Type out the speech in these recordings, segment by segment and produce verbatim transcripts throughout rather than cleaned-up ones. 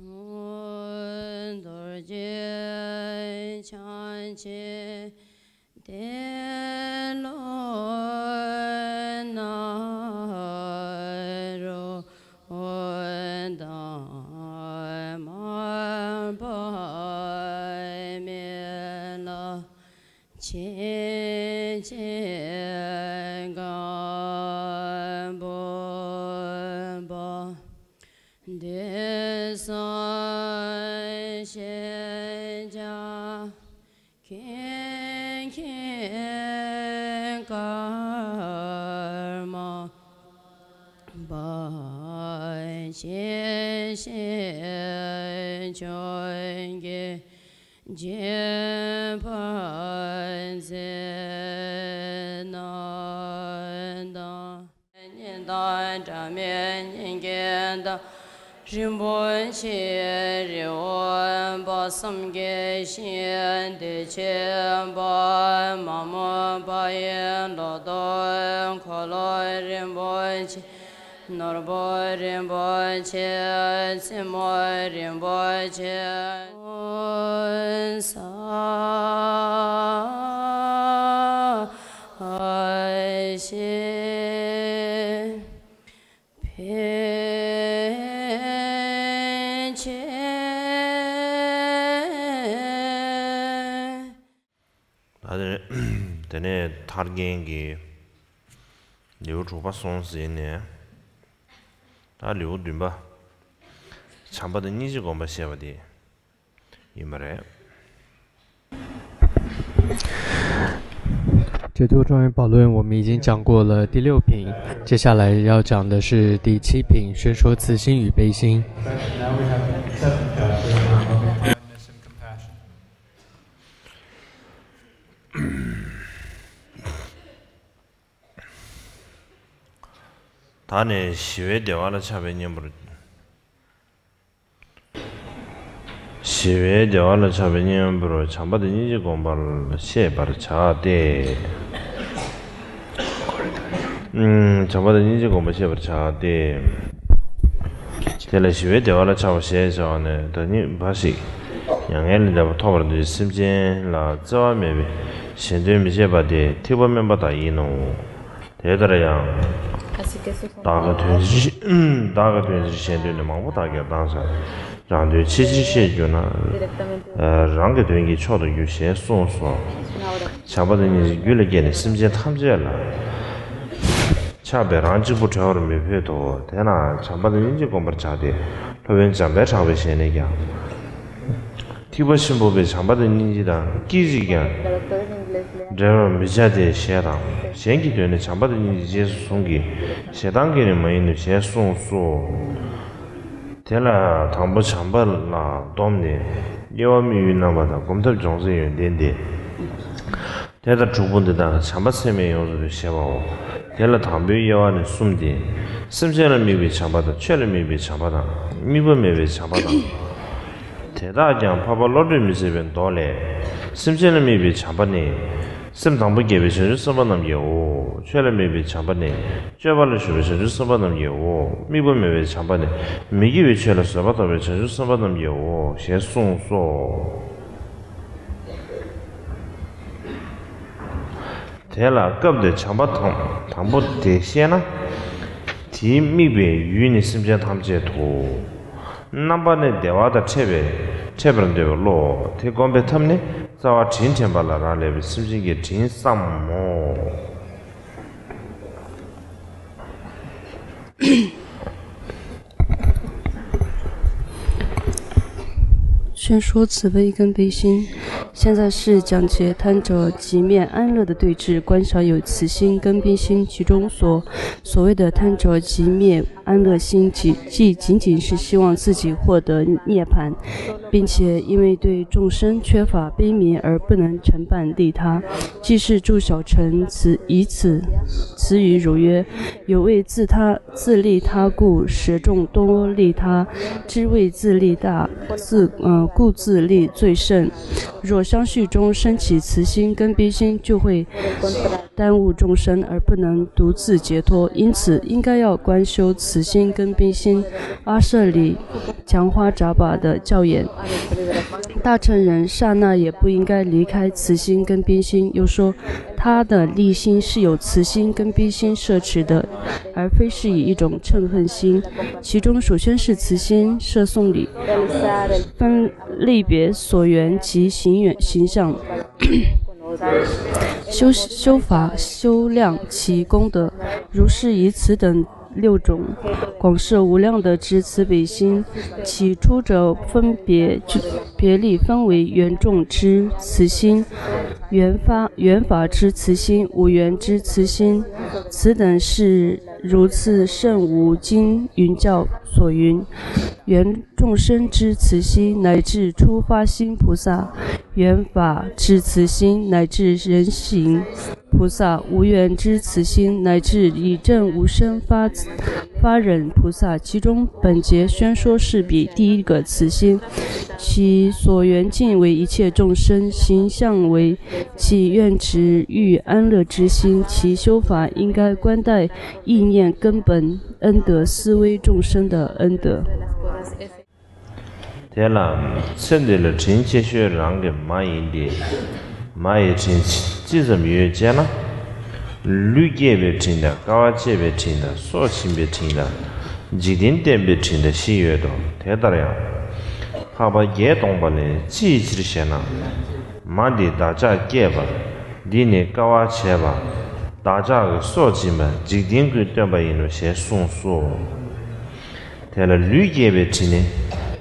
རྡོ་རྗེ་འཆང་ཆེན་ཏེ་ལོ་ནཱ་རོ་དང་མར་པ་མི་ལ། ཆེན་ཆེན་སྒམ་པོ་པ། འདོད་སྲུང་ཤེས་བྱ་མཁན་མཁན་ཀརྨ་པ། ཆེ་ཤེས་ཆོས་རྒྱལ་རྗེ་དཔལ་མཛད་རྣམས་དང་། གཉེན་དང་འདྲ་མིན་གཉེན་གྱི་བདག་རིན་པོ་ཆེ་རི་བོ་པ། བསམ་གྱི་ཤིང་བདེ་ཆེན་པ། མ་མོ་པ་ཡི་ལོ་ཏོག་འཁོར་ལོ་རིན་པོ་ཆེ། ནོར་བུ་རིན་པོ་ཆེ། རྩེ་མོ་རིན་པོ་ཆེ། ས་ཞེས་ཕན་ཆད། ད་དེ་དེ་ནས་ཐར་རྒྱན་གྱི་ལེའུ་དྲུག་པ་སོང་ཟིན་ནས། ད་ལེའུ་བདུན་པ། བྱམས་པ་དང་སྙིང་རྗེ་སྒོམ་པ་བཤད་པ་དེ་ཡིན་པ་རེད། 这段庄严宝论我们已经讲过了第六品，接下来要讲的是第七品，宣说慈心与悲心。 ད་ནི་ཞི་བའི་བདེ་བ་ལ་ཆགས་པའི་གཉེན་པོར། ཞི་བའི་བདེ་བ་ལ་ཆགས་པའི་གཉེན་པོར་བྱམས་པ་དང་སྙིང་རྗེ་སྒོམ་པར་བཤད་པར་བྱ་སྟེ། ཨུམ། བྱམས་པ་དང་སྙིང་རྗེ་སྒོམ་པར་བཤད་པར་བྱ་སྟེ། དེ་ལ་ཞི་བའི་བདེ་བ་ལ་ཆགས་པ་ཞེས་བྱ་བ་ནི་བདག་ཉིད་འབའ་ཞིག་མྱ་ངན་ལས་འདས་པ་ཐོབ་པར་འདོད་པའི་སེམས་ཅན་ལ་བརྩེ་བ་མེད་པའི་གཞན་དོན་མི་བྱེད་པ་དེ་ཐེག་པ་དམན་པ་དག་ཡིན་ནོ། དེ་ལྟར་ཡང་། བདག་གི་དོན་ཕྱིར་བདག་གི་དོན་ཕྱིར་གཞན་དོན་ནི་མང་པོ་དག་ཀྱང་བཏང་བྱ། རང་དོན་ཕྱིར་ཕྱིར་བཤད་གྱུར་ན། རང་གི་དོན་གྱི་མཆོག་ཏུ་འགྱུར་ཞེས་གསུངས་སོ། བྱམས་པ་དང་སྙིང་རྗེ་རྒྱུད་ལ་སྐྱེས་ནས་སེམས་ཅན་ཐམས་ཅད་ལ་ཆགས་པས་རང་གཅིག་པུ་བྲལ་བར་མི་ཕོད་དོ། དེས་ན་བྱམས་པ་དང་སྙིང་རྗེ་སྒོམ་པར་བྱ་སྟེ། སློབ་དཔོན་འཇམ་དཔལ་གྲགས་པའི་ཞལ་ནས་ཀྱང་། ཐེག་པ་ཆེན་པོ་པས་བྱམས་པ་དང་སྙིང་རྗེ་དང་སྐད་ཅིག་ཀྱང་འབྲལ་བར་མི་བྱ་སྟེ་ཞེས་དང་། གཞན་གྱི་དོན་ནི་བྱམས་པ་དང་སྙིང་རྗེ་རྗེས་སུ་བཟུང་གི། ཞེ་སྡང་གིས་ནི་མ་ཡིན་ནོ་ཞེས་གསུངས་སོ། དེ་ལ་དང་པོ་བྱམས་པ་ལ་བསྡོམས་ནས་དབྱེ་བ་དམིགས་ཡུལ་རྣམ་པ་དང་སྒོམ་ཐབས་སྦྱོང་ཚུལ་ཡོན་ཏན་ཏེ། དེ་ལྟར་དྲུག་པོ་འདི་དག་བྱམས་པ་ཚད་མས་ཡོངས་སུ་འདུ་ཞེས་པའོ། དེ་ལ་དང་པོའི་དབྱེ་བ་ནི་གསུམ་སྟེ། སེམས་ཅན་ལ་དམིགས་པའི་བྱམས་པ་དང་། ཆོས་ལ་དམིགས་པའི་བྱམས་པ་དང་། དམིགས་པ་མེད་པའི་བྱམས་པ་དང་། དེ་དག་ཀྱང་འཕགས་པ་བློ་གྲོས་མི་ཟད་པའི་མདོ་ལས། སེམས་ཅན་ལ་དམིགས་པའི་བྱམས་པ་ནི། སེམས་དང་པོ་བསྐྱེད་པའི་བྱང་ཆུབ་སེམས་དཔའ་རྣམས་ཀྱིའོ། ཆོས་ལ་དམིགས་པའི་བྱམས་པ་ནི། སྤྱོད་པ་ལ་ཞུགས་པའི་བྱང་ཆུབ་སེམས་དཔའ་རྣམས་ཀྱིའོ། དམིགས་པ་མེད་པའི་བྱམས་པ་ནི། མི་དགེ་བའི་ཆོས་ལ་བཟོད་པ་ཐོབ་པའི་བྱང་ཆུབ་སེམས་དཔའ་རྣམས་ཀྱིའོ། ཞེས་གསུངས་སོ། དེ་ལ་སྐབས་འདིར་བྱམས་པ་དང་དང་པོ་དེ་བཤད་ན། དེའི་དམིགས་པའི་ཡུལ་ནི་སེམས་ཅན་ཐམས་ཅད་དོ། རྣམ་པ་ནི་བདེ་བ་དང་ཕྲད་པའི་ཕྲད་པར་འདོད་པའི་བློའོ། དེ་བསྒོམ་པའི་ཐབས་ནི་རྩ་བ་དྲིན་དྲན་པ་ལ་རག་ལས་པའི་སེམས་ཅན་གྱི་དྲིན་བསམ་མོ། 宣说慈悲跟悲心。现在是讲解贪着寂灭安乐的对治，观察有慈心跟悲心，其中所所谓的贪着寂灭安乐心，即即仅仅是希望自己获得涅槃，并且因为对众生缺乏悲悯而不能成办利他，即是祝小乘此以此此语如曰：有为自他 自利他故，舍众多利他，知为自利大，自呃故自利最甚。若相续中升起慈心跟悲心，就会耽误众生，而不能独自解脱。因此，应该要观修慈心跟悲心。阿舍里强花扎巴的教言：大乘人刹那也不应该离开慈心跟悲心。又说，他的立心是由慈心跟悲心摄持的，而非是以一种嗔恨心。其中，首先是慈心摄诵礼，分类别所缘及行缘形象，修修法修量其功德。如是以此等六种广摄无量的之慈悲心。起初者分别别例分为缘众之慈心、缘法缘法之慈心、无缘之慈心。此等是如次圣无经云教所云：缘众生之慈心，乃至初发心菩萨缘法之慈心，乃至人形菩萨无缘之慈心，乃至以证无生发发忍菩萨。其中本节宣说是比第一个慈心，其所缘境为一切众生，形象为其愿持欲安乐之心，其修法应该观待意念根本恩德，思维众生的恩德。 དེ་ལ་ཚེ་འདི་ལ་དྲིན་ཆེ་ཤོས་རང་གི་མ་ཡིན་ཏེ། མ་ཡི་དྲིན་ཅི་ཙམ་ཡོད་ཅེ་ན། ལུས་བསྐྱེད་པའི་དྲིན་དང་དཀའ་བ་སྤྱད་པའི་དྲིན་དང་སྲོག་སྦྱིན་པའི་དྲིན་དང་། འཇིག་རྟེན་བསྟན་པའི་དྲིན་དང་བཞི་ཡོད་དོ། དེ་ལྟར་ཡང་། འཕགས་པ་བརྒྱད་སྟོང་པ་ལས་ཅིའི་ཕྱིར་ཞེ་ན། མ་འདི་བདག་ཅག་བསྐྱེད་པ། འདི་ནི་དཀའ་བ་བྱས་པ། བདག་ཅག་གི་སྲོག་སྦྱིན་པ་འཇིག་རྟེན་ཀུན་བསྟན་པ་ཡིན་ནོ་ཞེས་གསུངས་སོ། དེ་ལ་ལུས་བསྐྱེད་པའི་དྲིན་ནི།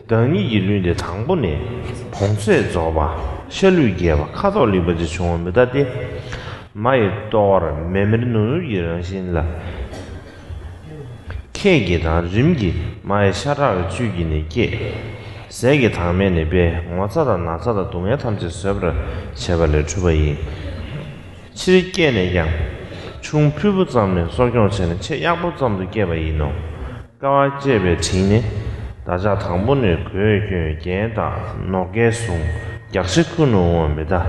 བདག་ཉིད་ཀྱི་ལུས་འདི་དང་པོ་ནས་བོངས་ཚད་རྫོགས་པ། ཤ་ལུས་རྒྱས་པ། ཁ་དོག་ལེགས་པ་ཅིག་བྱུང་བ་མི་ལྟ་སྟེ། མ་ཡི་ལྟོ་བར་མེ་མེར་ནུར་ནུར་གྱི་རང་བཞིན་ལ། ཁད་ཀྱིས་དང་རིམ་གྱིས་མ་ཡི་ཤ་ཁྲག་གི་བཅུད་ཀྱིས་ནི་བསྐྱེད། ཟས་ཀྱི་དྭངས་མས་ནི་སྦས། ངོ་ཚ་དང་ན་ཚ་དང་སྡུག་བསྔལ་ཐམས་ཅད་བཟོད་པར་བྱེད་པ་ལས་གྲུབ་པ་ཡིན། ཕྱིར་བསྐྱེད་ནས་ཀྱང་། ཆུང་ཕུད་པོ་ཙམ་ནས་གསོ་སྐྱོང་བྱས་ནས་ཆེས་ཡག་པོ་ཙམ་དུ་བསྐྱེད་པ་ཡིན་ནོ། དཀའ་བ་སྤྱད་པའི་དྲིན་ནི། བདག་ཅག་དང་པོ་ནས་གོས་གྱོན་རྒྱན་བཏགས་ནོར་སྐལ་བཟུང་རྒྱགས་ཕྱེ་ཁུར་ནས་འོང་བ་མི་གདའ།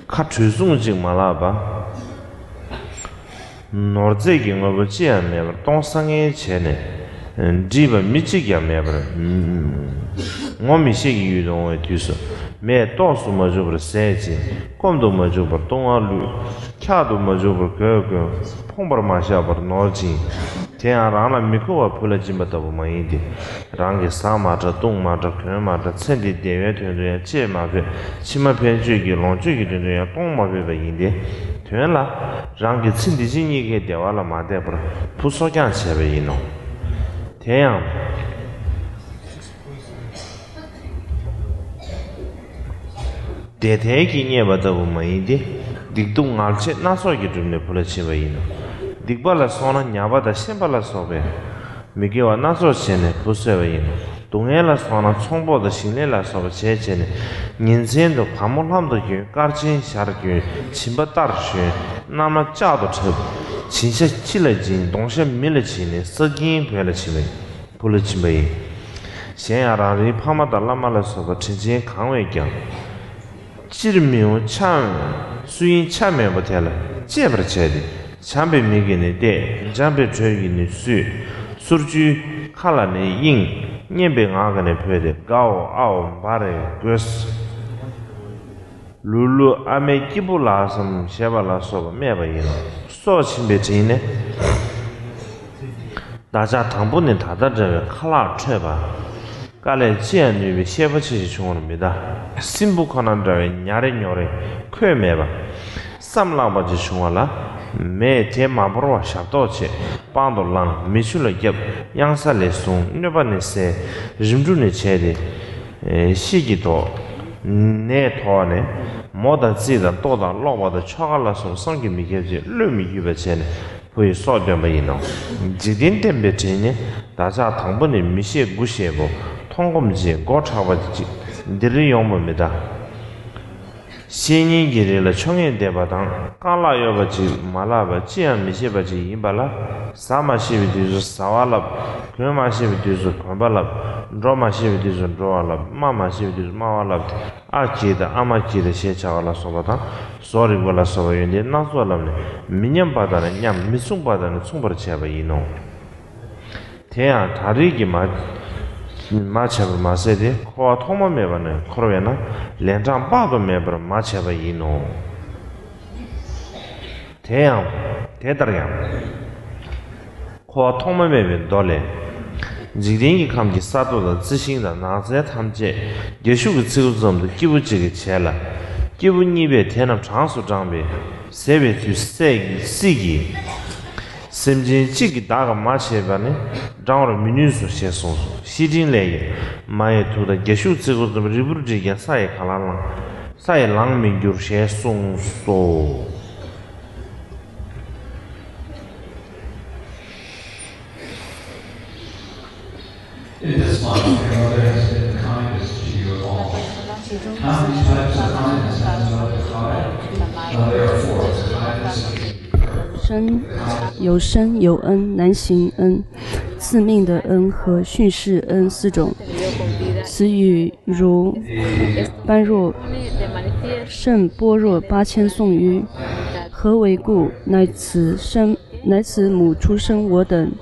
ཁ་དྲོད་བཟུང་གཅིག་མ་ལགས་པ། ནོར་རྫས་ཀྱི་དངོས་པོ་ཅི་ཡང་མེད་པར་སྟོང་སང་ངེ་བྱས་ནས། འདྲིས་པ་མི་གཅིག་ཀྱང་མེད་པར། ངོ་མི་ཤེས་ཀྱི་ཡུལ་དུ་འོང་བའི་དུས་སུ། མས་ལྟོགས་སུ་མ་བཅུག་པར་ཟས་བྱིན། སྐོམ་དུ་མ་བཅུག་པར་བཏུང་བ་བླུད། འཁྱག་ཏུ་མ་བཅུག་པར་གོས་གོན། ཕོངས་པར་མ་བཞག་པར་ནོར་བྱིན། དེ་ཡང་རང་ལ་མི་མཁོ་བ་ཕུལ་ལ་སྦྱིན་པ་ལྟ་བུ་མ་ཡིན་ཏེ། རང་གིས་ཟ་མ་དྲག་བཏུང་མ་དྲག་གོན་མ་དྲག་ཚེ་འདི་བདེ་བའི་དོན་དུ་ཡང་གཅེས་མ་ཕོད། ཕྱི་མ་ཕན་ཆོད་ཀྱི་ལོངས་སྤྱོད་ཀྱི་དོན་དུ་ཡང་གཏོང་མ་ཕོད་པ་ཡིན་ཏེ། དོན་ལ། རང་གི་ཚེ་འདི་ཕྱི་གཉིས་ཀའི་བདེ་བ་ལ་མ་བལྟས་པར་བུ་གསོ་སྐྱོང་བྱས་པ་ཡིན་ནོ། དེ་ཡང་། དེ་ཐལ་གྱིས་རྙེད་པ་ལྟ་བུ་མ་ཡིན་ཏེ། སྡིག་སྡུག་ངལ་ཆད་སྣ་ཚོགས་ཀྱིས་བསྒྲིབས་ནས་བུ་ལ་བྱིན་པ་ཡིན་ནོ། སྡིག་པ་ལ་སོང་ན་ཉ་པ་དང་ཤན་པ་ལ་སོགས་པས། མི་དགེ་བ་སྣ་ཚོགས་བྱས་ནས་བུ་གསོས་པ་ཡིན་ནོ། སྡུག་བསྔལ་ལ་སོང་ན་ཚོང་དཔོན་དང་ཞིང་ལས་ལ་སོགས་པ་བྱས་བྱས་ནས། ཉིན་མཚན་དུ་བ་མོ་ལྷམ་དུ་གྱོན། སྐར་ཆེན་ཞལ་གྱོན། བྱིན་པ་ལྟར་བྱོན། སྣབས་ལ་ལྕགས་ཏུ་བྲབ། བྱིན་ཤ་ཁྱི་ལ་སྦྱིན། གདོང་ཤ་མི་ལ་བྱིན་ནས་ས་ཀྱིན་བོན་ལ་བྱིན་པ་ཡིན། བུ་ལ་བྱིན་པ་ཡིན། གཞན་ཡང་རང་རེའི་ཕ་མ་དང་བླ་མ་ལ་སོགས་པ་དྲིན་ཅན་གང་བས་ཀྱང་། སྤྱིར་མི་འོང་ཆ། སུ་ཡིན་ཆ་མེད་པ་དེ་ལ་གཅེས་པར་བྱས་ཏེ། བྱམས་པའི་མིག་གིས་ནི་བལྟས། འཇམ་པའི་དྲོད་ཀྱིས་ནི་བསུས། སོར་ཆུའི་ཁ་ལ་ནི་གཡེང་། སྙན་པའི་ངག་གིས་ནི་བོས་ཏེ། དགའ་འོ་ཨ་འོ་འབའ་རེ་དགོད། ལུ་ལུ་ཨ་མའི་སྐྱིད་པོ་ལགས་སམ་ཞེས་པ་ལ་སོགས་པ་སྨྲས་པ་ཡིན་ནོ། སྲོག་བྱིན་པའི་དྲིན་ནི། བདག་ཅག་དང་པོ་ནི་ད་ལྟ་འདྲ་བའི་ཁ་ལག་འཕྲོད་པ། དཀའ་ལས་ཅི་ཡང་ནུས་པའི་ཤེས་པ་ཆེ་ཞིག་བྱུང་བར་མི་གདའ། སྲིན་བུ་ཁོ་ན་འདྲ་བའི་ཉ་རེ་ཉོ་རེ་ཁོས་མེད་པ། བསམ་ལྷག་པ་ཅིག་བྱུང་བ་ལ། མས་དེ་མ་བོར་བར་ཞབས་ཏོག་བྱེད། པང་དུ་བླངས། མེ་ཆུ་ལ་བརྒྱབ། གཡང་ས་ལས་བཟུང་གནོད་པ་ནི་བསལ། རིམ་གྲོ་ནི་བྱས་ཏེ། ཤིད་ཀྱིས་དོགས། ནད་ཐོག་ནས། མོ་དང་རྩིས་དང་ལྟོ་དང་ཀློག་པ་དང་ཆོ་ག་ལ་སོགས་བསམ་གྱིས་མི་ཁྱབ་ཅིང་བློས་མི་འགྱུར་བ་བྱས་ནས། བུ་ཡི་སྲོག་འདོན་པ་ཡིན་ནོ། འཇིག་རྟེན་བསྟན་པའི་དྲིན་ནི། བདག་ཅག་དང་པོ་ནི་མི་ཤེས་དགུ་ཤེས་པོ། མཐོང་སྒོམ་བྱེད་མགོ་མཁྲེགས་པ་ཅིག་འདིར་ཡོང་བ་མི་གདའ། བཤེས་གཉེན་གྱི་རིགས་ལ་ཆོ་ངེས་འདེབས་པ་དང་རྐང་ལག་གཡོ་བ་ཅིག་མ་ལབ་པ་ཅི་ཡང་མི་བྱེད་པ་ཅིག་ཡིན་པ་ལ། ཟ་མ་ཤེས་པའི་དུས་སུ་ཟ་བ་ལབ། གོན་མ་ཤེས་པའི་དུས་སུ་གོན་པ་ལབ། འགྲོ་མ་ཤེས་པའི་དུས་སུ་འགྲོ་བ་ལབ། སྨྲ་མ་ཤེས་པའི་དུས་སུ་སྨྲ་བ་ལབ་སྟེ། ཨ་ཅེ་དང་ཨ་མ་ཅེ་དང་ཞེས་བྱ་བ་ལ་སོགས་པ་དང་། བཟོ་རིག་པ་ལ་སོགས་པ་ཡོན་ཏན་སྣ་ཚོགས་ལབ་ནས་མི་མཉམ་པ་དང་ནི་མཉམ། མི་མཚུངས་པ་དང་ནི་མཚུངས་པར་བྱས་པ་ཡིན་ནོ། དེ་ཡང་བྲག་རིས་ཀྱིས་མ་མ་བྱས་པར་མ་ཟད་དེ། འཁོར་བ་ཐོག་མ་མེད་པ་ནས་འཁོར་བས་ན་ལན་གྲངས་དཔག་ཏུ་མེད་པར་མ་བྱས་པ་ཡིན་ནོ། དེ་ཡང་དེ་ལྟར་ཡང་། འཁོར་བ་ཐོག་མ་མེད་པའི་མདོ་ལས། འཇིག་རྟེན་གྱི་ཁམས་ཀྱི་ས་རྡོ་དང་རྩི་ཤིང་དང་ནགས་ཚལ་ཐམས་ཅད་རྒྱ་ཤུག་གི་ཚིགས་བུ་ཙམ་དུ་སྐྱེས་བུ་གཅིག་གིས་བྱས་ལ། སྐྱེས་བུ་གཉིས་པས་དེ་རྣམས་གྲངས་སུ་བགྲངས་པས་ཟད་པའི་དུས་སད་ཀྱི་སྲིད་ཀྱིས། སེམས་ཅན་གཅིག་གིས་བདག་གིས་མ་བྱས་པ་ནི་བགྲང་བར་མི་ནུས་སོ་ཞེས་གསུངས་སོ། བཤེས་སྤྲིང་ལས་ཀྱི་མ་ཡི་དུག་དང་རྒྱ་ཤུག་ཚིགས་བུ་ཙམ་རིལ་བུར་བསྒྲིལ་ཀྱང་ས་ཡིས་ག་ལ་ལང་། ས་ཡིས་ལང་མི་འགྱུར་ཞེས་གསུངས་སོ། In this life, your mother has been the kindest to you of all. How many types of kindness has mother high? Well, there are four. The kindness of 生，有生有恩、难行恩、自命的恩和训示恩四种。词语如般若圣般若八千颂曰：何为故？乃此生，乃此母出生我等，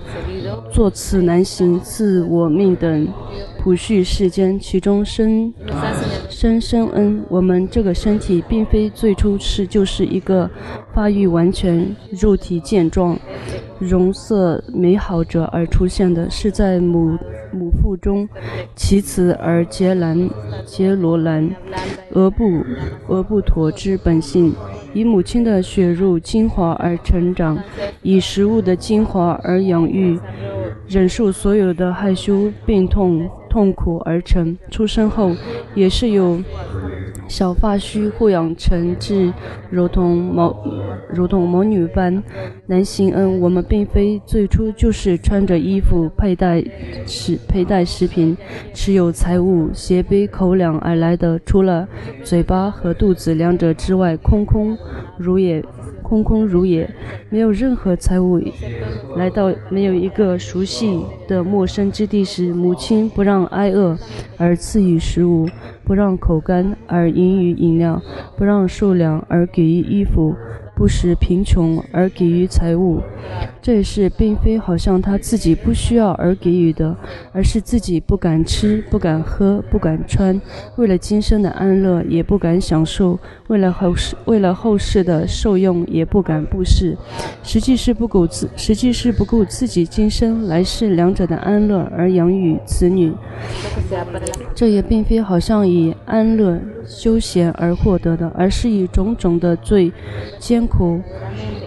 作此难行自我命等，普恤世间。其中生生生恩，我们这个身体并非最初是就是一个发育完全、肉体健壮、容色美好者而出现的，是在母母腹中，其次而结卵结罗卵，而不而不脱之本性，以母亲的血肉精华而成长，以食物的精华而养育，忍受所有的害羞、病痛、痛苦而成。出生后也是由小发须护养成至如同魔如同魔女般。难行恩，我们并非最初就是穿着衣服、佩戴食佩戴食品、持有财物、斜背口粮而来的，除了嘴巴和肚子两者之外，空空如也，空空如也，没有任何财物。来到没有一个熟悉的陌生之地时，母亲不让挨饿而赐予食物，不让口干而饮于饮料，不让受凉而给予衣服，不使贫穷而给予财物。这事并非好像他自己不需要而给予的，而是自己不敢吃、不敢喝、不敢穿，为了今生的安乐也不敢享受，为了后世为了后世的受用也不敢布施。实际是不顾自实际是不顾自己今生来世两者的安乐而养育子女。这也并非好像以安乐休闲而获得的，而是以种种的最艰苦、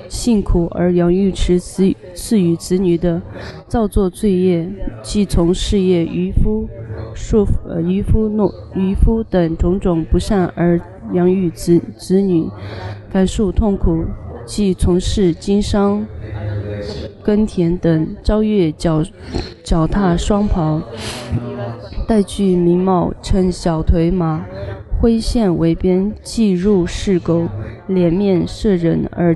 辛苦而养育其子赐予子女的造作罪业，即从事业、渔夫、束缚呃渔夫、农渔夫等种种不善而养育子子女，感受痛苦，即从事经商、耕田等，遭遇脚脚踏双跑，戴具名帽，乘小腿马，挥线为鞭，即入室狗，脸面射人而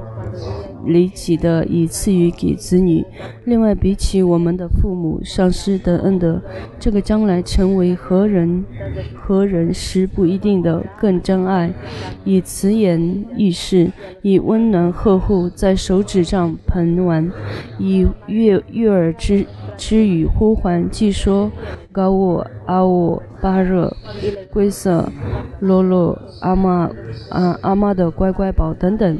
离己的，以赐予给子女。另外，比起我们的父母、上司等恩德，这个将来成为何人何人时不一定的更珍爱，以慈颜易事，以温暖呵护，在手指上捧碗，以悦悦耳之之语呼唤，即说高我阿我巴热，归色罗罗阿妈啊阿妈的乖乖宝等等。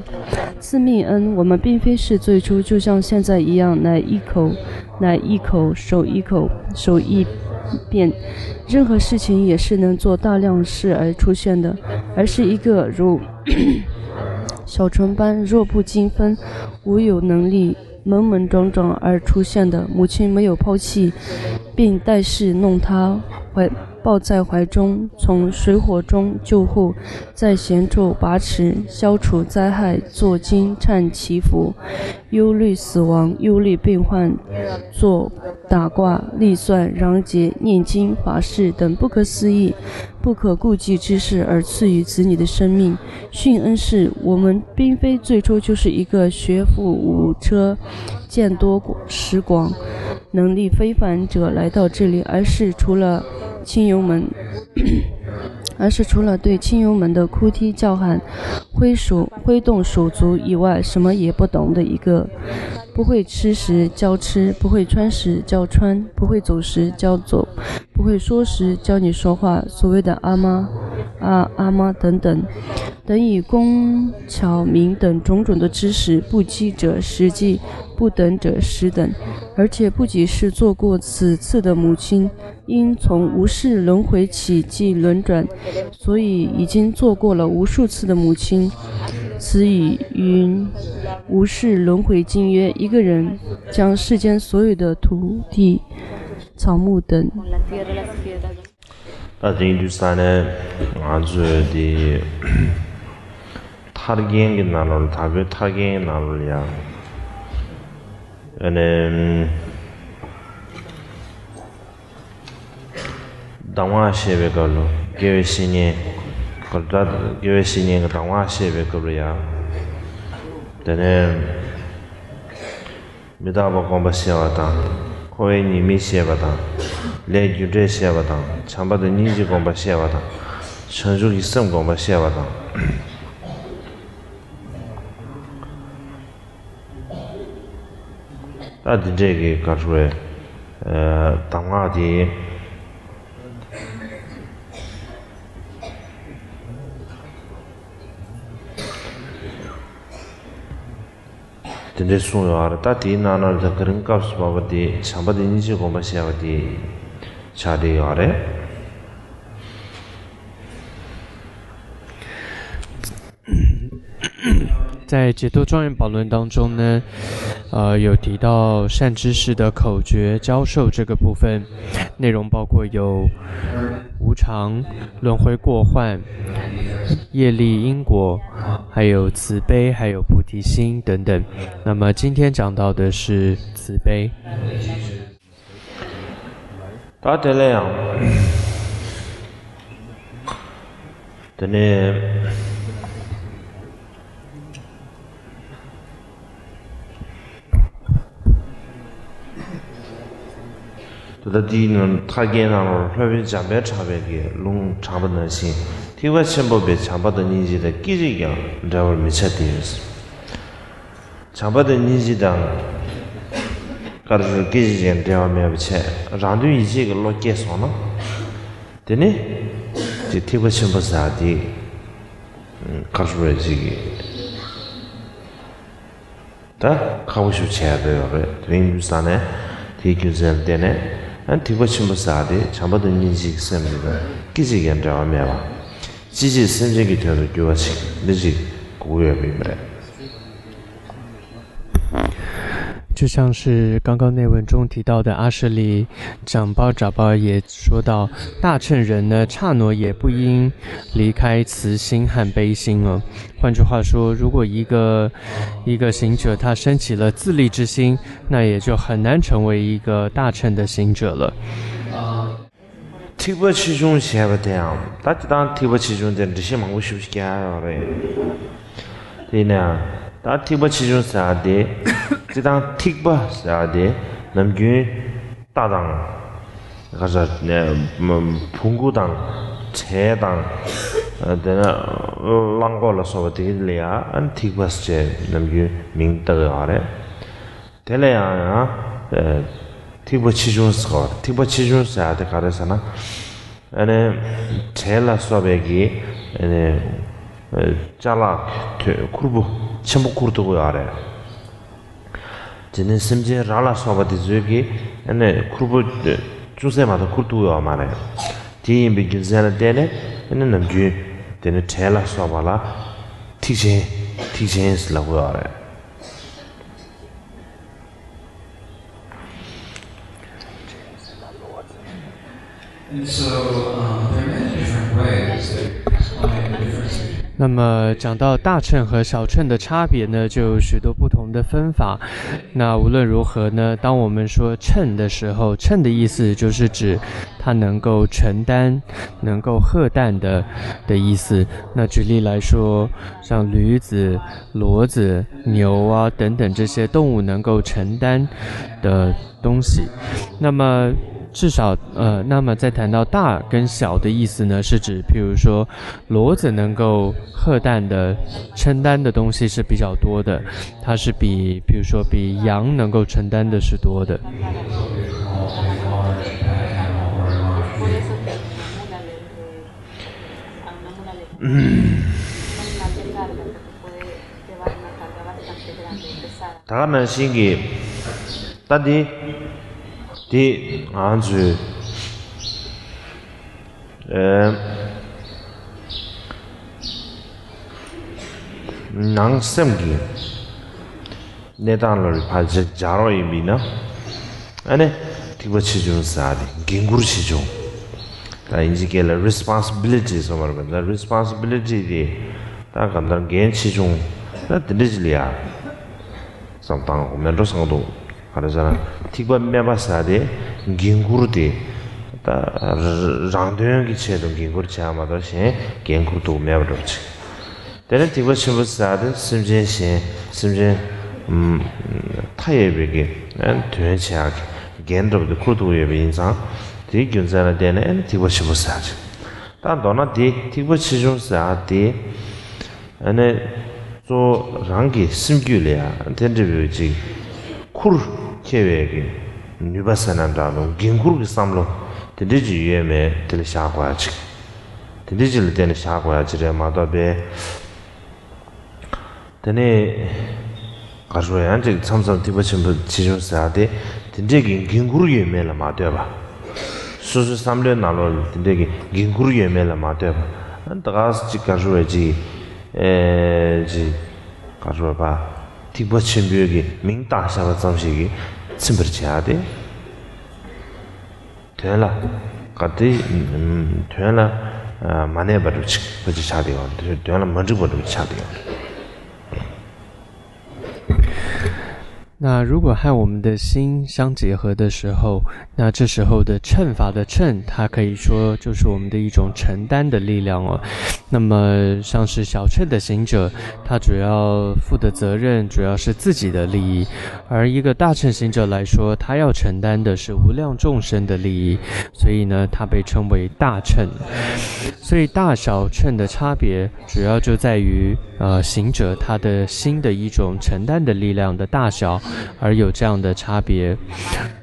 自命恩，我们并非是最初就像现在一样来一口来一口手一口手一遍，任何事情也是能做大量事而出现的，而是一个如小船般弱不禁风、无有能力、懵懵懂懂而出现的。母亲没有抛弃，并带是弄他，怀抱在怀中，从水火中救护，在险处把持，消除灾害，做金唱祈福，忧虑死亡，忧虑病患，做打卦、历算、禳结、念经、法事等不可思议、不可估计之事而赐予子女的生命。训恩是我们并非最初就是一个学富五车、见多识广、能力非凡者来到这里，而是除了亲友们，而是除了对亲友们的哭啼叫喊、挥手挥动手足以外，什么也不懂的一个。不会吃时教吃，不会穿时教穿，不会走时教走，不会说时教你说话。所谓的阿妈、啊阿妈等等，等于工巧名等种种的知识，不积者实际，不等者实等。而且不仅是做过此次的母亲，因从无始轮回起即轮转，所以已经做过了无数次的母亲。此语云：无始轮回经曰，一个人将世间所有的土地、草木等 ད་དེང་དུས་ས་ནས་ང་ཚོས་དེ་ཐར་རྒྱན་གྱི་ནང་ལོགས་ལ་དྭགས་པོའི་ཐར་རྒྱན་གྱི་ནང་ལོགས་ལ་ཡང་ཨ་ནི། གདམས་ངག་བཤད་པའི་སྐབས་ལ་དགེ་བའི་བཤེས་གཉེན། ག་ད་དགེ་བའི་བཤེས་གཉེན་གྱི་གདམས་ངག་བཤད་པའི་སྐབས་ལ་ཡང་། དེ་ནས་མི་རྟག་པ་སྒོམ་པ་བཤད་པ་དང་། འཁོར་བའི་ཉེས་དམིགས་བཤད་པ་དང་། ལས་རྒྱུ་འབྲས་བཤད་པ་དང་། བྱམས་པ་དང་སྙིང་རྗེ་སྒོམ་པ་བཤད་པ་དང་། བྱང་ཆུབ་ཀྱི་སེམས་སྒོམ་པ་བཤད་པ་དང་། ད་འདི་འདྲས་ཀྱི་ག་རེ་ཟེར་དགོས་རེད། གདམས་ངག་དེ། དེ་འདྲས་གསུངས་ཡོད་རེད། ད་དེའི་ནང་ན་ད་ག་རིང་སྐབས་སུ་བབས་པ་དེ་བྱམས་པ་དང་སྙིང་རྗེ་སྒོམ་པ་བཤད་པ་དེ་ཆགས་བསྡད་ཡོད་རེད། 在解脱庄严宝轮当中呢，呃，有提到善知识的口诀教授这个部分，内容包括有无常、轮回过患、业力因果，还有慈悲，还有菩提心等等。那么今天讲到的是慈悲。 ད་དེ་ལས་ཡང་། དེ་ནས་ད་ལྟ་འདིའི་ནང་ཐར་རྒྱན་ནང་ལ་སློབ་དཔོན་འཇམ་དཔལ་གྲགས་པས་ཀྱིས་ལུང་དྲངས་པ་ནང་བཞིན་ཐེག་པ་ཆེན་པོ་པའི་བྱམས་པ་དང་སྙིང་རྗེ་དང་སྐད་ཅིག་ཀྱང་འབྲལ་བར་མི་བྱ་སྟེ། བྱམས་པ་དང་སྙིང་རྗེ་དང་། དཀར་ཕྱོགས་སྐད་ཅིག་ཀྱང་འབྲལ་བ་མེད་པ་བྱས་རང་དོན་ཡིད་བྱེད་ཀྱི་བློ་སྐྱེས་སོང་ན། དེ་ནི་ཅིག་ཐེག་པ་ཆེན་པོ་ཟེར་དེ་དཀར་ཕྱོགས་རེད་ཅིག་གི་ད་ཁག་པོ་ཞིག་བྱས་ཡ་ཡོད་རེད། དེ་རིང་དུས་ས་ནས་དེའི་རྒྱུ་མཚན་ལ་བརྟེན་ནས་ཨ་ཐེག་པ་ཆེན་པོ་ཟེར་དེ་བྱམས་པ་དང་སྙིང་རྗེ་གི་སེམས་དེ་དང་སྐད་ཅིག་ཀྱང་འབྲལ་བ་མེད་པ། ཅི་བྱེད་སེམས་ཅན་གྱི་དོན་དུ་འགྱུར་བ་ཞིག་འདི་ཅིག་དགོས་ཀྱི་ཡོད་པ་ཡིན་པ་རེད། 就像是刚刚内文中提到的阿舍利长巴扎巴也说到，大乘人呢，刹那也不应离开慈心和悲心哦。换句话说，如果一个一个行者他升起了自利之心，那也就很难成为一个大乘的行者了。 ཐེག་པ་ཆེ་ཆུང་ཞེས་པ་དེའང་ད་སྤྱིར་བཏང་ཐེག་པ་ཆེ་ཆུང་དེ་འགྲེལ་བཤད་མང་པོ་ཞིག་བརྒྱབ་ཡོད་རེད། དེ་ཡིན་ན་ཡང་ད་ཐེག་པ་ཆེ་ཆུང་ཟེར་བ་དེ་སྤྱིར་བཏང་ཐེག་པ་ཟེར་བ་དེ་ནམ་རྒྱུན་རྟ་དང་ག་ས་བོང་གུ་དང་བྲེ་དང་དེ་ནས་གླང་གོག་ལ་སོགས་པ་དེ་ལ་ཡང་ཐེག་པ་ཟེར་ནམ་རྒྱུན་མིང་བཏགས་ཡོད་རེད། དེ་ལ་ཡང་ཡང་། ཐེག་པ་ཆེ་ཆུང་ཟེར་བ་ཐེག་པ་ཆེ་ཆུང་ཟེར་ཡ་དེ་ག་རེ་ཟེར་ན། ཨ་ནི། བྲེ་ལ་སོགས་པའི་གི། ཨ་ནི། ཅ་ལག་ཐོད་ཁུར་པོ་ཆེན་པོ་ཁུར་ཐུབ་ཀྱི་ཡོད་རེད། དེ་ནས་སེམས་ཅན་ར་ལ་སོགས་པ་དེ་ཚོའི་གི། ཨ་ནི་ཁུར་པོ། ཅུང་ཟད་མ་གཏོགས་ཁུར་ཐུབ་ཀྱི་ཡོད་མ་རེད། དེ་ཡིན་པའི་རྒྱུ་མཚན་ལ་བརྟེན་ནས་ཨ་ནི་ནམ་རྒྱུན། དེ་ནི་བྲེ་ལ་སོགས་པ་ལ། ཐེག་ཆེན། ཐེག་ཆེན་ཟེར་ལབ་ཀྱི་ཡོད་རེད། So, um, there are many different ways that explain the difference between 那么讲到大乘和小乘的差别呢，就有许多不同的分法。那无论如何呢，当我们说乘的时候，乘的意思就是指它能够承担、能够荷担的的意思。那举例来说，像驴子、骡子、牛啊等等这些动物能够承担的东西。那么至少呃，那么再谈到大跟小的意思呢，是指譬如说骡子能够荷担的、承担的东西是比较多的，它是比譬如说比羊能够承担的是多的。ད་ག་ནང་བཞིན་གྱི་ད་འདི་འདི་ང་ཚོས་ཨེ་ནང་སེམས་ཀྱི་གནས་སྟངས་ལ་ཕར་སྦྱར་རོགས་ཡིན་པས་ན། ཨ་ནི་ཐིགས་པ་ཆེ་ཆུང་ཟེར་ཡ་དེ་འགན་ཁུར་ཆེ་ཆུང་། ད་དབྱིན་ཇིའི་སྐད་ལ་responsibility ཟེར་བ་རེད་པ། ད་responsibility དེ་ད་གང་ལྟར་འགན་ཆེ་ཆུང་ད་དེ་འདྲ་ཅིག་ལ་ཡ་བསམ་བཏང་དགོས་མེད་འགྲོ་བསམ་གྱི་འདུག་ག་རེ་ཟེར་ན་ཐིགས་པ་དམན་པ་ཟེར་ཡ་དེ་འགན་ཁུར་དེ་ད་རང་དོན་གྱི་ཆེད་དུ་འགན་ཁུར་བྱེད་ཡ་མ་གཏོགས་གཞན་འགན་ཁུར་ཐུབ་མེད་པ་འདྲ་པོ་ཅིག་དེ་ནས་ཐིགས་པ་ཆེན་པོ་ཟེར་ཡ་དེ་སེམས་ཅན་གཞན་སེམས་ཅན་ཨུམ་མཐའ་ཡས་པའི་གི་ཨ་དོན་བྱེད་ཡག་གི་འགན་འདྲ་པོ་དེ་ཁུར་ཐུབ་ཡོད་པ་ཡིན་ཙང་དེའི་རྒྱུ་མཚན་ལ་བརྟེན་ནས་ཨ་ནི་ཐིགས་པ་ཆེན་པོ་ཟེར་ཡག་ཅིག་ད་མདོར་ན་དེ་ཐིགས་པ་ཆེ་ཆུང་ཟེར་ཡག་དེ་ཨ་ནི་གཙོ་བོ་རང་གི་སེམས་རྒྱུད་ལ་ཡ་དེ་འདྲ་པོའི་ཅིག་ཁུར་འཁྱེར་བའི་གི་ནུས་པ་ཟེར་ན་འདྲ་འདུག་འགན་ཁུར་གྱི་བསམ་བློ་དེ་འདྲ་ཅིག་ཡོད་མེད་དེ་ལ་བཞག་དགོས་ཡག་ཅིག་དེ་འདྲ་ཅིག་ལ་བརྟེན་ནས་བཞག་དགོས་ཡག་ཅིག་རེད་མ་གཏོགས་པས། དེ་ནས་ག་རེ་ཟེར་ཡང་ཅིག་མཚམས་མཚམས་ཐིགས་པ་ཆེན་པོ་ཆེ་ཆུང་ཟེར་ཡག་དེ་དེ་འདྲས་ཀྱི་འགན་ཁུར་ཡོད་མེད་ལ་མ་ལྟོས་པ། སོ་སོའི་བསམ་བློའི་ནང་ལོགས་ལ་དེ་འདྲས་ཀྱི་འགན་ཁུར་ཡོད་མེད་ལ་མ་ལྟོས་པ། ཨ་ནི་ད་ག་ཅིག་ག་རེ་ཟེར་ཅིག་ཨེ་ཅིག་ག་རེ་ཟེར་པ། ཐིགས་པ་ཆེན་པོའི་གི་མིང་བཏགས་བཞག་པ་ཙམ་ཞིག་གིས་ཚིམ་པར་བྱེད་ཡག་དེ། དོན་ལ་ག་དེ་དོན་ལ་མ་གནས་པ་འདྲ་ཅིག་ཕལ་ཆེར་ཆགས་བསྡད་ཡོད་རེད། དོན་ལ་མ་འགྲིག་པ་འདྲ་ཆགས་བསྡད་ཡོད་རེད། 那如果和我们的心相结合的时候，那这时候的乘法的乘，它可以说就是我们的一种承担的力量哦。那么像是小乘的行者，他主要负的责任主要是自己的利益，而一个大乘行者来说，他要承担的是无量众生的利益，所以呢，他被称为大乘。所以大小乘的差别，主要就在于呃行者他的心的一种承担的力量的大小，而有这样的差别。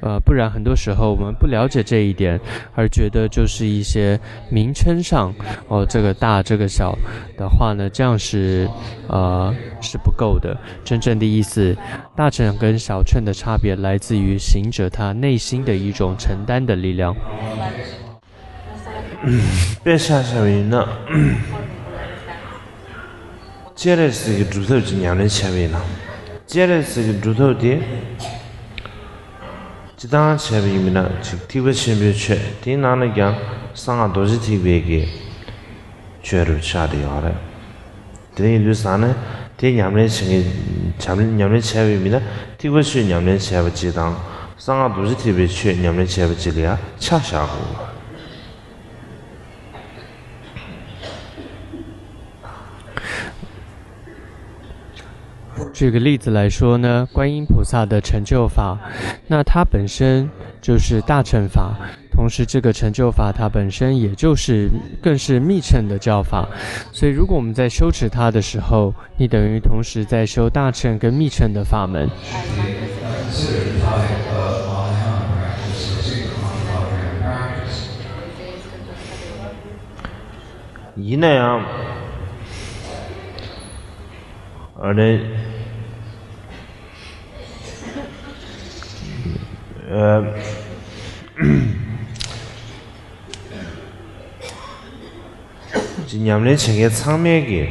呃，不然很多时候我们不了解这一点，而觉得就是一些名称上，哦，这个大这个小的话呢，这样是呃是不够的。真正的意思，大乘跟小乘的差别来自于行者他内心的一种承担的力量。 དཔེ་ཆ་བཞག་པ་ཡིན་ན། སྤྱན་རས་གཟིགས་ཀྱི་སྒྲུབ་ཐབས་ཀྱི་ཉམས་ལེན་བྱས་པ་ཡིན་ན། སྤྱན་རས་གཟིགས་ཀྱི་སྒྲུབ་ཐབས་དེ། སྤྱིར་བཏང་བྱས་པ་ཡིན་ན་ཅིག་ཐེག་པ་ཆེན་པོའི་ཆོས་དེའི་ནང་ནས་ཀྱང་གསང་སྔགས་རྡོ་རྗེ་ཐེག་པའི་གི་ཆོས་རུ་ཆགས་བསྡད་ཡོད་རེད། དེ་ཡིན་དུས་ཙང་ནས་དེ་ཉམས་ལེན་བྱེད་མཁན་ཉམས་ཉམས་ལེན་བྱས་པའི་མི་ན་ཐེག་པ་ཆོས་ཉམས་ལེན་བྱས་པ་གཅིག་དང་གསང་སྔགས་རྡོ་རྗེ་ཐེག་པའི་ཆོས་ཉམས་ལེན་བྱས་པ་གཅིག་ལ་ཡང་ཆ་བཞག་དགོས། 举个例子来说呢，观音菩萨的成就法，那它本身就是大乘法，同时这个成就法它本身也就是更是密乘的教法，所以如果我们在修持它的时候，你等于同时在修大乘跟密乘的法门。 ཡིན་ན་ཡང་། ཨ་ནི། ཨ། ཅིག་ཉམས་ལེན་བྱེད་མཁན་ཚང་མས་ཀྱི།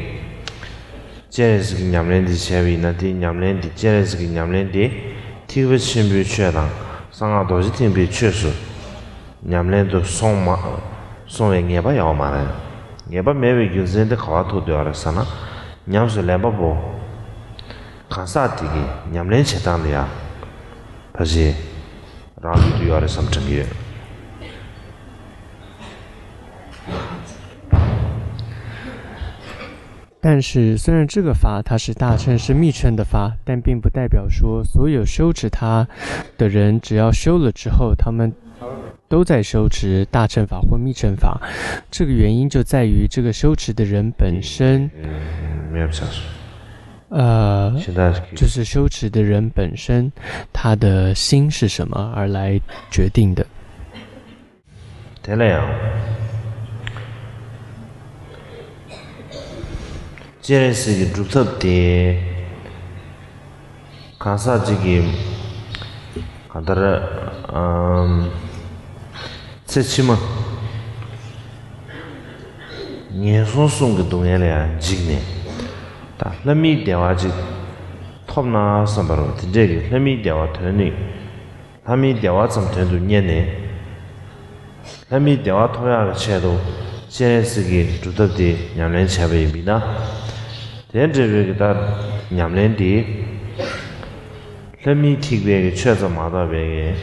སྤྱན་རས་གཟིགས་ཀྱི་ཉམས་ལེན་འདི་བྱས་པ་ཡིན་ན་དེའི་ཉམས་ལེན་འདི་སྤྱན་རས་གཟིགས་ཀྱི་ཉམས་ལེན་འདི་ཐེག་པ་ཆེན་པོའི་ཆོས་དང་གསང་སྔགས་རྡོ་རྗེ་ཐེག་པའི་ཆོས་སུ། ཉམས་ལེན་དུ་སོང་མ་སོང་བའི་ངེས་པ་ཡོད་མ་རེད། ངེས་པ་མེད་པའི་རྒྱུ་མཚན་དེ་ག་བ་ཐུག་བསྡད་ཡོད་རེད་ཟེར་ན། ཉམས་སུ་ལེན་པ་པོ་གང་ཟག་དེ་གིས་ཉམས་ལེན་བྱེད་སྟངས་ལ་ཡང་ཕལ་ཆེར་རག་ལུས་དུ་ཡོད་རེད་བསམ་དྲན་གྱི་ཡོད། 但是，虽然这个法它是大乘是密乘的法，但并不代表说所有修持它的人，只要修了之后，他们都在修持大乘法或密乘法。这个原因就在于这个修持的人本身，嗯，没有想说。呃，现在就是修持的人本身，他的心是什么而来决定的。 དེ་ལ་ཡང་སྤྱན་རས་གཟིགས་ཀྱི་སྒྲུབ་ཐབས་དེ་གང་ཟག་ཅིག་གིས་གང་ལྟར་ཨམ་ཚེ་ཕྱི་མ་ངན་སོང་གསུམ་གྱི་སྡུག་བསྔལ་ལ་ཡང་འཇིགས་ནས། ད་ལྷ་མིའི་བདེ་བ་ཅིག་ཐོབ་ན་བསམ་པ་རེད་པ། དེ་འདྲས་ཀྱི་ལྷ་མིའི་བདེ་བ་དོན་ནི། ལྷ་མིའི་བདེ་བ་ཙམ་དོན་དུ་གཉེར་ནས། ལྷ་མིའི་བདེ་བ་ཐོབ་ཡག་གི་ཆེད་དུ་སྤྱན་རས་གཟིགས་ཀྱི་སྒྲུབ་ཐབས་དེ་ཉམས་ལེན་བྱས་པ་ཡིན་པས་ན། དེ་འདྲ་བའི་གི་ད་ཉམས་ལེན་དེ་ལྷ་མིའི་ཐེག་པའི་གི་ཆོས་ཙམ་མ་གཏོགས་པའི་གི།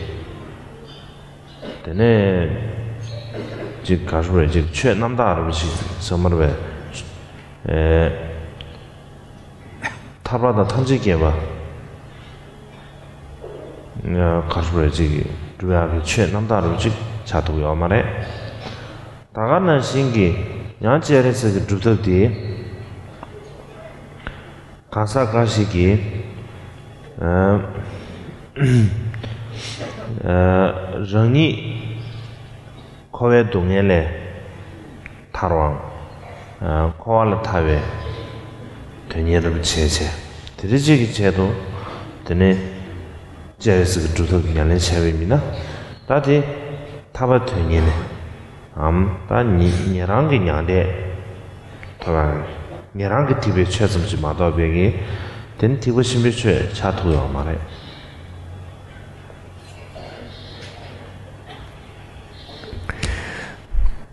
དེ་ནས་ཅིག་ག་རེ་རེད། ཅིག་ཆོས་རྣམ་དག་རེད་པ་ཅིག་ཟེར་མ་རེད་པས། ཨེ། ཐར་པ་དང་ཐམས་ཅད་མཁྱེན་པ། ག་རེ་རེད། ཅིག་སྒྲུབ་ཡག་གི་ཆོས་རྣམ་དག་རུ་ཅིག་ཆགས་ཐུབ་ཡོད་མ་རེད། ད་ག་ནང་བཞིན་གྱི་ཡང་སྤྱན་རས་གཟིགས་ཀྱི་སྒྲུབ་ཐབས་དེ་གང་ཟག་འགའ་ཞིག་གིས་ཨ་ཨ་རང་ཉིད་འཁོར་བའི་སྡུག་བསྔལ་ལས་ཐར་བའམ། འཁོར་བ་ལས་ཐར་བའི་དོན་གཉེར་རུ་བྱས་བྱས། དེ་འདྲ་ཅིག་གི་ཆེད་དུ་དེ་ནས་སྤྱན་རས་གཟིགས་ཀྱི་སྒྲུབ་ཐབས་ཀྱི་ཉམས་ལེན་བྱས་པའི་མི་སྣ། ད་དེ་ཐར་པ་དོན་གཉེར་ནས་འམ་ད་ཉེ་ཉེ་རང་གི་མྱང་འདས་ཐོབ་ཡག་ཉེ་རང་གི་ཐེག་པའི་ཆོས་ཙམ་ཞིག་མ་གཏོགས་པའི་གི་དེ་ནི་ཐེག་པ་ཆེན་པོའི་ཆོས་ཆགས་ཐུབ་ཡོད་མ་རེད།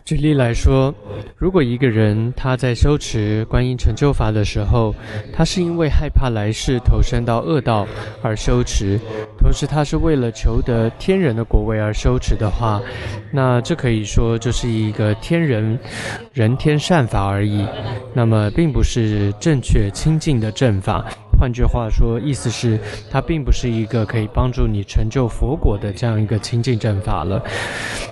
举例来说，如果一个人他在修持观音成就法的时候，他是因为害怕来世投生到恶道而修持，同时他是为了求得天人的果位而修持的话，那这可以说就是一个天人人天善法而已，那么并不是正确清净的正法。换句话说，意思是它并不是一个可以帮助你成就佛果的这样一个清净正法了。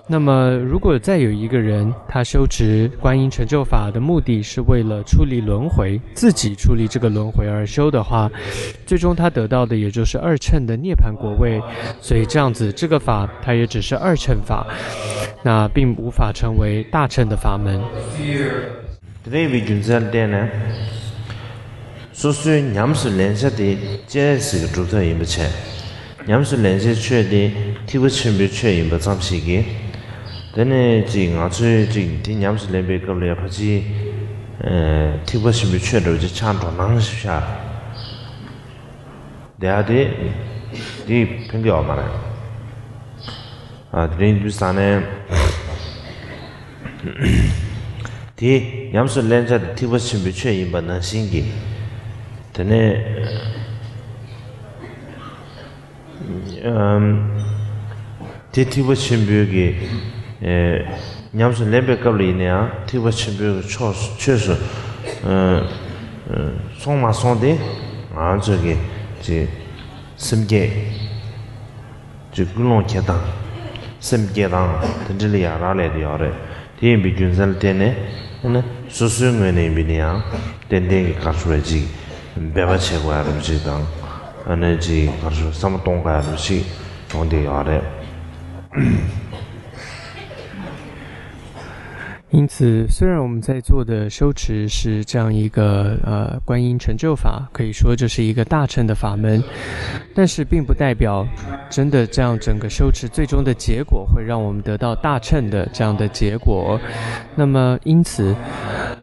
那么，如果再有一个人，他修持观音成就法的目的是为了出离轮回，自己出离这个轮回而修的话，最终他得到的也就是二乘的涅槃果位。所以这样子，这个法它也只是二乘法，那并无法成为大乘的法门。 དེ་འདྲ་ཡིན་པའི་རྒྱུ་མཚན་ལ་བརྟེན་ནས། སོ་སོའི་ཉམས་སུ་ལེན་བྱ་དེ་སྤྱན་རས་གཟིགས་ཀྱི་སྒྲུབ་ཐབས་ཡིན་པ་བྱས། ཉམས་སུ་ལེན་བྱའི་ཆོས་དེ་ཐེག་པ་ཆེན་པོའི་ཆོས་ཡིན་པ་ཙམ་ཞིག་གིས། དེ་ནས་ཅིག་ང་ཚོས་ཅིག་དེ་ཉམས་སུ་ལེན་པའི་སྐབས་ལ་ཡང་ཕལ་ཆེར་ཐེག་པ་ཆེན་པོའི་ཆོས་འདྲ་བོ་ཅིག་ཆགས་འགྲོ་སྣང་ཞིག་ཤར། དེ་ཡང་དེ་དེ་ཕན་གྱི་ཡོད་མ་རེད། ཨ་དེ་རིང་དུས་ས་ནས་དེ་ཉམས་སུ་ལེན་བྱ་དེ་ཐེག་པ་ཆེན་པོའི་ཆོས་ཡིན་པ་ནང་བཞིན་གྱི། དེ་ནས་ཨམ། དེ་ཐེག་པ་ཆེན་པོའི་གི་ཨེ་ཉམས་སུ་ལེན་པའི་སྐབས་ལ་ཡིན་ན་ཡང་ཐེག་པ་ཆེན་པོའི་གི་ཕྱོགས་སུ་ཆོས་སུ་ཨེ་ཨེ་སོང་མ་སོང་དེ་ང་ཚོ་གི་ཅིག་སེམས་བསྐྱེད་ཅིག་ཀུན་སློང་འཁྱེར་སྟངས་སེམས་བསྐྱེད་སྟངས་དེ་འདྲ་ལ་ཡང་རག་ལས་དེ་ཡོད་རེད། དེ་ཡིན་པའི་རྒྱུ་མཚན་ལ་བརྟེན་ནས་ཨ་ནི་སོ་སོའི་ངོས་ནས་ཡིན་པའི་ནི་ཡང་ཏན་ཏན་གྱི་གར་སོ་བའི་ཅིག་འབད་པ་བྱེད་དགོས་ཡ་རུ་ཅིག་དང་ཨ་ནི་ཅིག་གར་སོ་བསམ་བློ་གཏོང་དགོས་ཡ་རུ་ཅིག་ཡོང་བསྡད་ཡོད་རེད། 因此，虽然我们在做的修持是这样一个呃观音成就法，可以说这是一个大乘的法门，但是并不代表真的这样整个修持最终的结果会让我们得到大乘的这样的结果。那么，因此，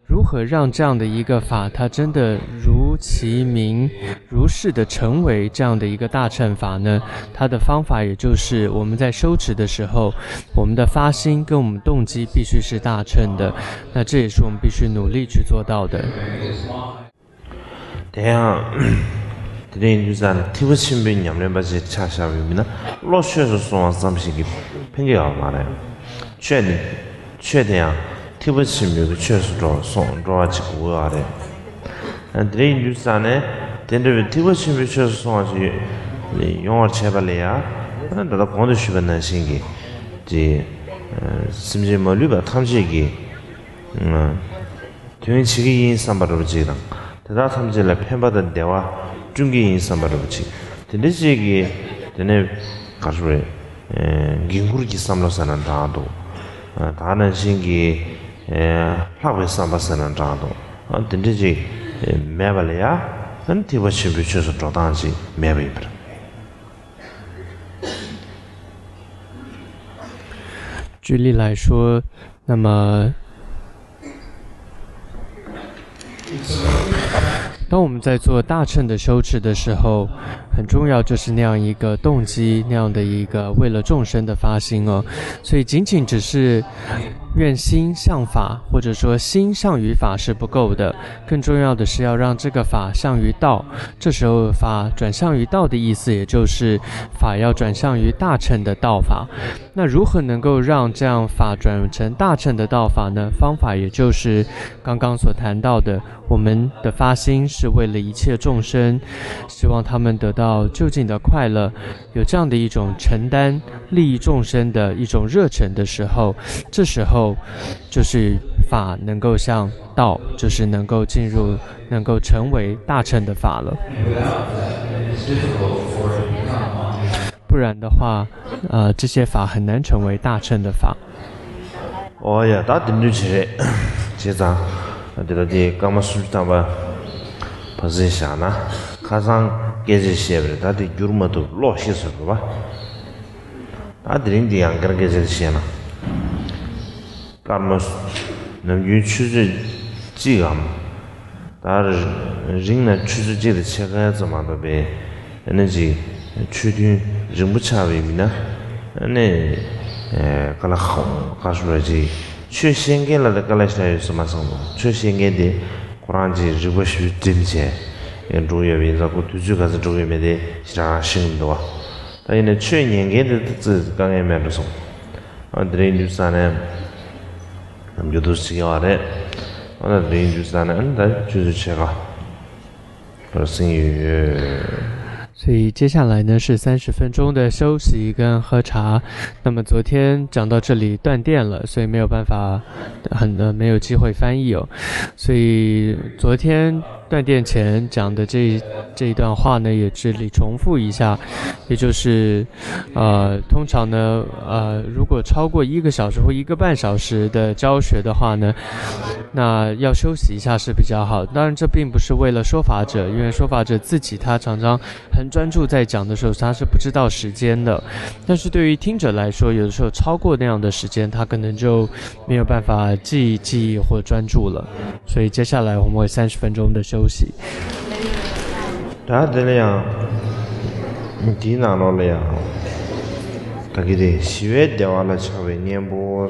如何让这样的一个法，它真的如其名、如是的成为这样的一个大乘法呢？它的方法也就是我们在修持的时候，我们的发心跟我们动机必须是大乘的，那这也是我们必须努力去做到的。 དེ་ཡང་དེ་འདྲ་ཡིན་དུས་ཙང་ནས་ཐེག་པ་ཆེན་པོའི་ཉམས་ལེན་པ་ཅིག་ཆ་བཞག་པ་ཡིན་ན། བློ་ཆོས་སུ་སོང་བ་ཙམ་ཞིག་གིས་ཕན་གྱི་ཡོད་མ་རེད། ཆོས་ནི་ཆོས་དེ་ཡང་ཐེག་པ་ཆེན་པོའི་གི་ཆོས་སུ་འགྲོ་སོང་འགྲོ་བ་ཅིག་དགོས་ཡོད་རེད། དེ་འདྲ་ཡིན་དུས་ཙང་ནས་དེ་འདྲ་བའི་ཐེག་པ་ཆེན་པོའི་ཆོས་སུ་སོང་བ་ཅིག་ཡོང་བར་བྱས་པ་ལ་ཡང་། ད་ལྟ་གོང་དུ་ཞུས་པ་ནང་བཞིན་གྱི་ཅིག་སེམས་ཅན་མ་ལུས་པ་ཐམས་ཅད་ཀྱི་དོན་བྱེད་ཀྱི་ཡིན་བསམ་པ་འདྲ་པོ་ཅིག་དང་། དེ་དག་ཐམས་ཅད་ལ་ཕན་པ་དང་བདེ་བ་བསྐྲུན་གྱི་ཡིན་བསམ་པ་འདྲ་པོ་ཅིག་དེ་འདྲ་ཅིག་གི་དེ་ནས་ག་རེ་ཟེར་དགོས་རེད། འགན་ཁུར་གྱི་བསམ་བློ་ཟེར་ན་འདྲ་འདུག་ད་ནང་བཞིན་གྱི་ལྷག་པའི་བསམ་པ་ཟེར་ན་འདྲ་འདུག་དེ་འདྲ་ཅིག་མེད་པ་ལ་ཡང་ཐེག་པ་ཆེན་པོའི་ཆོས་སུ་འགྲོ་སྟངས་ཅིག་མེད་པ་ཡིན་པ་རེད། 举例来说，那么当我们在做大乘的修持的时候，很重要就是那样一个动机，那样的一个为了众生的发心哦。所以仅仅只是愿心向法，或者说心向于法是不够的，更重要的是要让这个法向于道。这时候法转向于道的意思，也就是法要转向于大乘的道法。那如何能够让这样法转成大乘的道法呢？方法也就是刚刚所谈到的，我们的发心是为了一切众生，希望他们得到究竟的快乐，有这样的一种承担利益众生的一种热忱的时候，这时候就是法能够向道，就是能够进入，能够成为大乘的法了。不然的话，呃，这些法很难成为大乘的法。 ཨོ་ཡ། ད་དེ་འདྲ་ཅིག་རེད། བྱས་ཙང་དེ་ལ་དེ་སྐར་མ་སུམ་ཅུ་ཐམ་པ་ཕར་ཟིན་བཞག་ན། ཁ་སང་སྐད་ཆ་བཤད་པ་རེད། ད་དེ་བསྒྱུར་མ་ཐུབ། ལོག་ཤེས་སོང་རེད་པ། ད་དེ་རིང་དེ་ཡང་བསྐྱར་སྐད་ཆ་བཤད་ན། སྐར་མ་ནམ་རྒྱུན་ཆུ་ཚོད་གཅིག་གམ། ད་རིང་ན་ཆུ་ཚོད་གཅིག་དང་ཕྱེད་ཀ་ཙམ་མ་གཏོགས་པའི་ཨ་ནི་ཅིག་ཆོས་ཐུན་རིང་པོ་ཆགས་པའི་མི་སྣ། ཨ་ནི་ཨེ་ཀ་ལ་ཁ་ཁ་ཤོར་བ་ཅིག་ཆོས་བཤད་མཁན་ལ་དེ་དཀའ་ལས་ཞེ་དྲག་ཡོད་ས་མ་སོང་། ཆོས་བཤད་མཁན་དེ་ཁོ་རང་ཅིག་རིག་པ་ཞིབ་འགྲིམ་བྱས་འགྲོ་ཡོད་པ་ཡིན་ཙང་། ཁོ་དུས་ཚོད་ག་ཚོད་འགྲོ་གི་ཡོད་མེད་དེ་ཞེ་དྲག་ཤེས་ཀྱི་མི་འདུག་བ། ད་ཡིན་ནའི་ཆོས་ཉན་མཁན་དེ་ཏོག་ཙམ་དཀའ་ངལ་མེད་འགྲོ་སོང་། ཨ་དེ་རིང་དུས་ས་ནས་ནམ་རྒྱུན་དུ་ཞིག་ཡོད་རེད། ཨ་ད་དེ་རིང་དུས་ས་ནས་ཨ་ད་ཆུ་ཚོད་ཕྱེད་ཀ་ལ་ཟིན་ཡོད། 所以接下来呢是三十分钟的休息跟喝茶。那么昨天讲到这里断电了，所以没有办法，很呃没有机会翻译哦。所以昨天断电前讲的这一这一段话呢，也这里重复一下，也就是，呃，通常呢，呃，如果超过一个小时或一个半小时的教学的话呢，那要休息一下是比较好。当然，这并不是为了说法者，因为说法者自己他常常很专注在讲的时候，他是不知道时间的。但是对于听者来说，有的时候超过那样的时间，他可能就没有办法记记忆或专注了。所以接下来我们会三十分钟的休息。 ད་དེ་ལ་ཡང་། འདིའི་ནང་ལོགས་ལ་ཡང་། ད་གི་དེ་ཞི་བའི་བདེ་བ་ལ་ཆགས་པའི་གཉེན་པོ།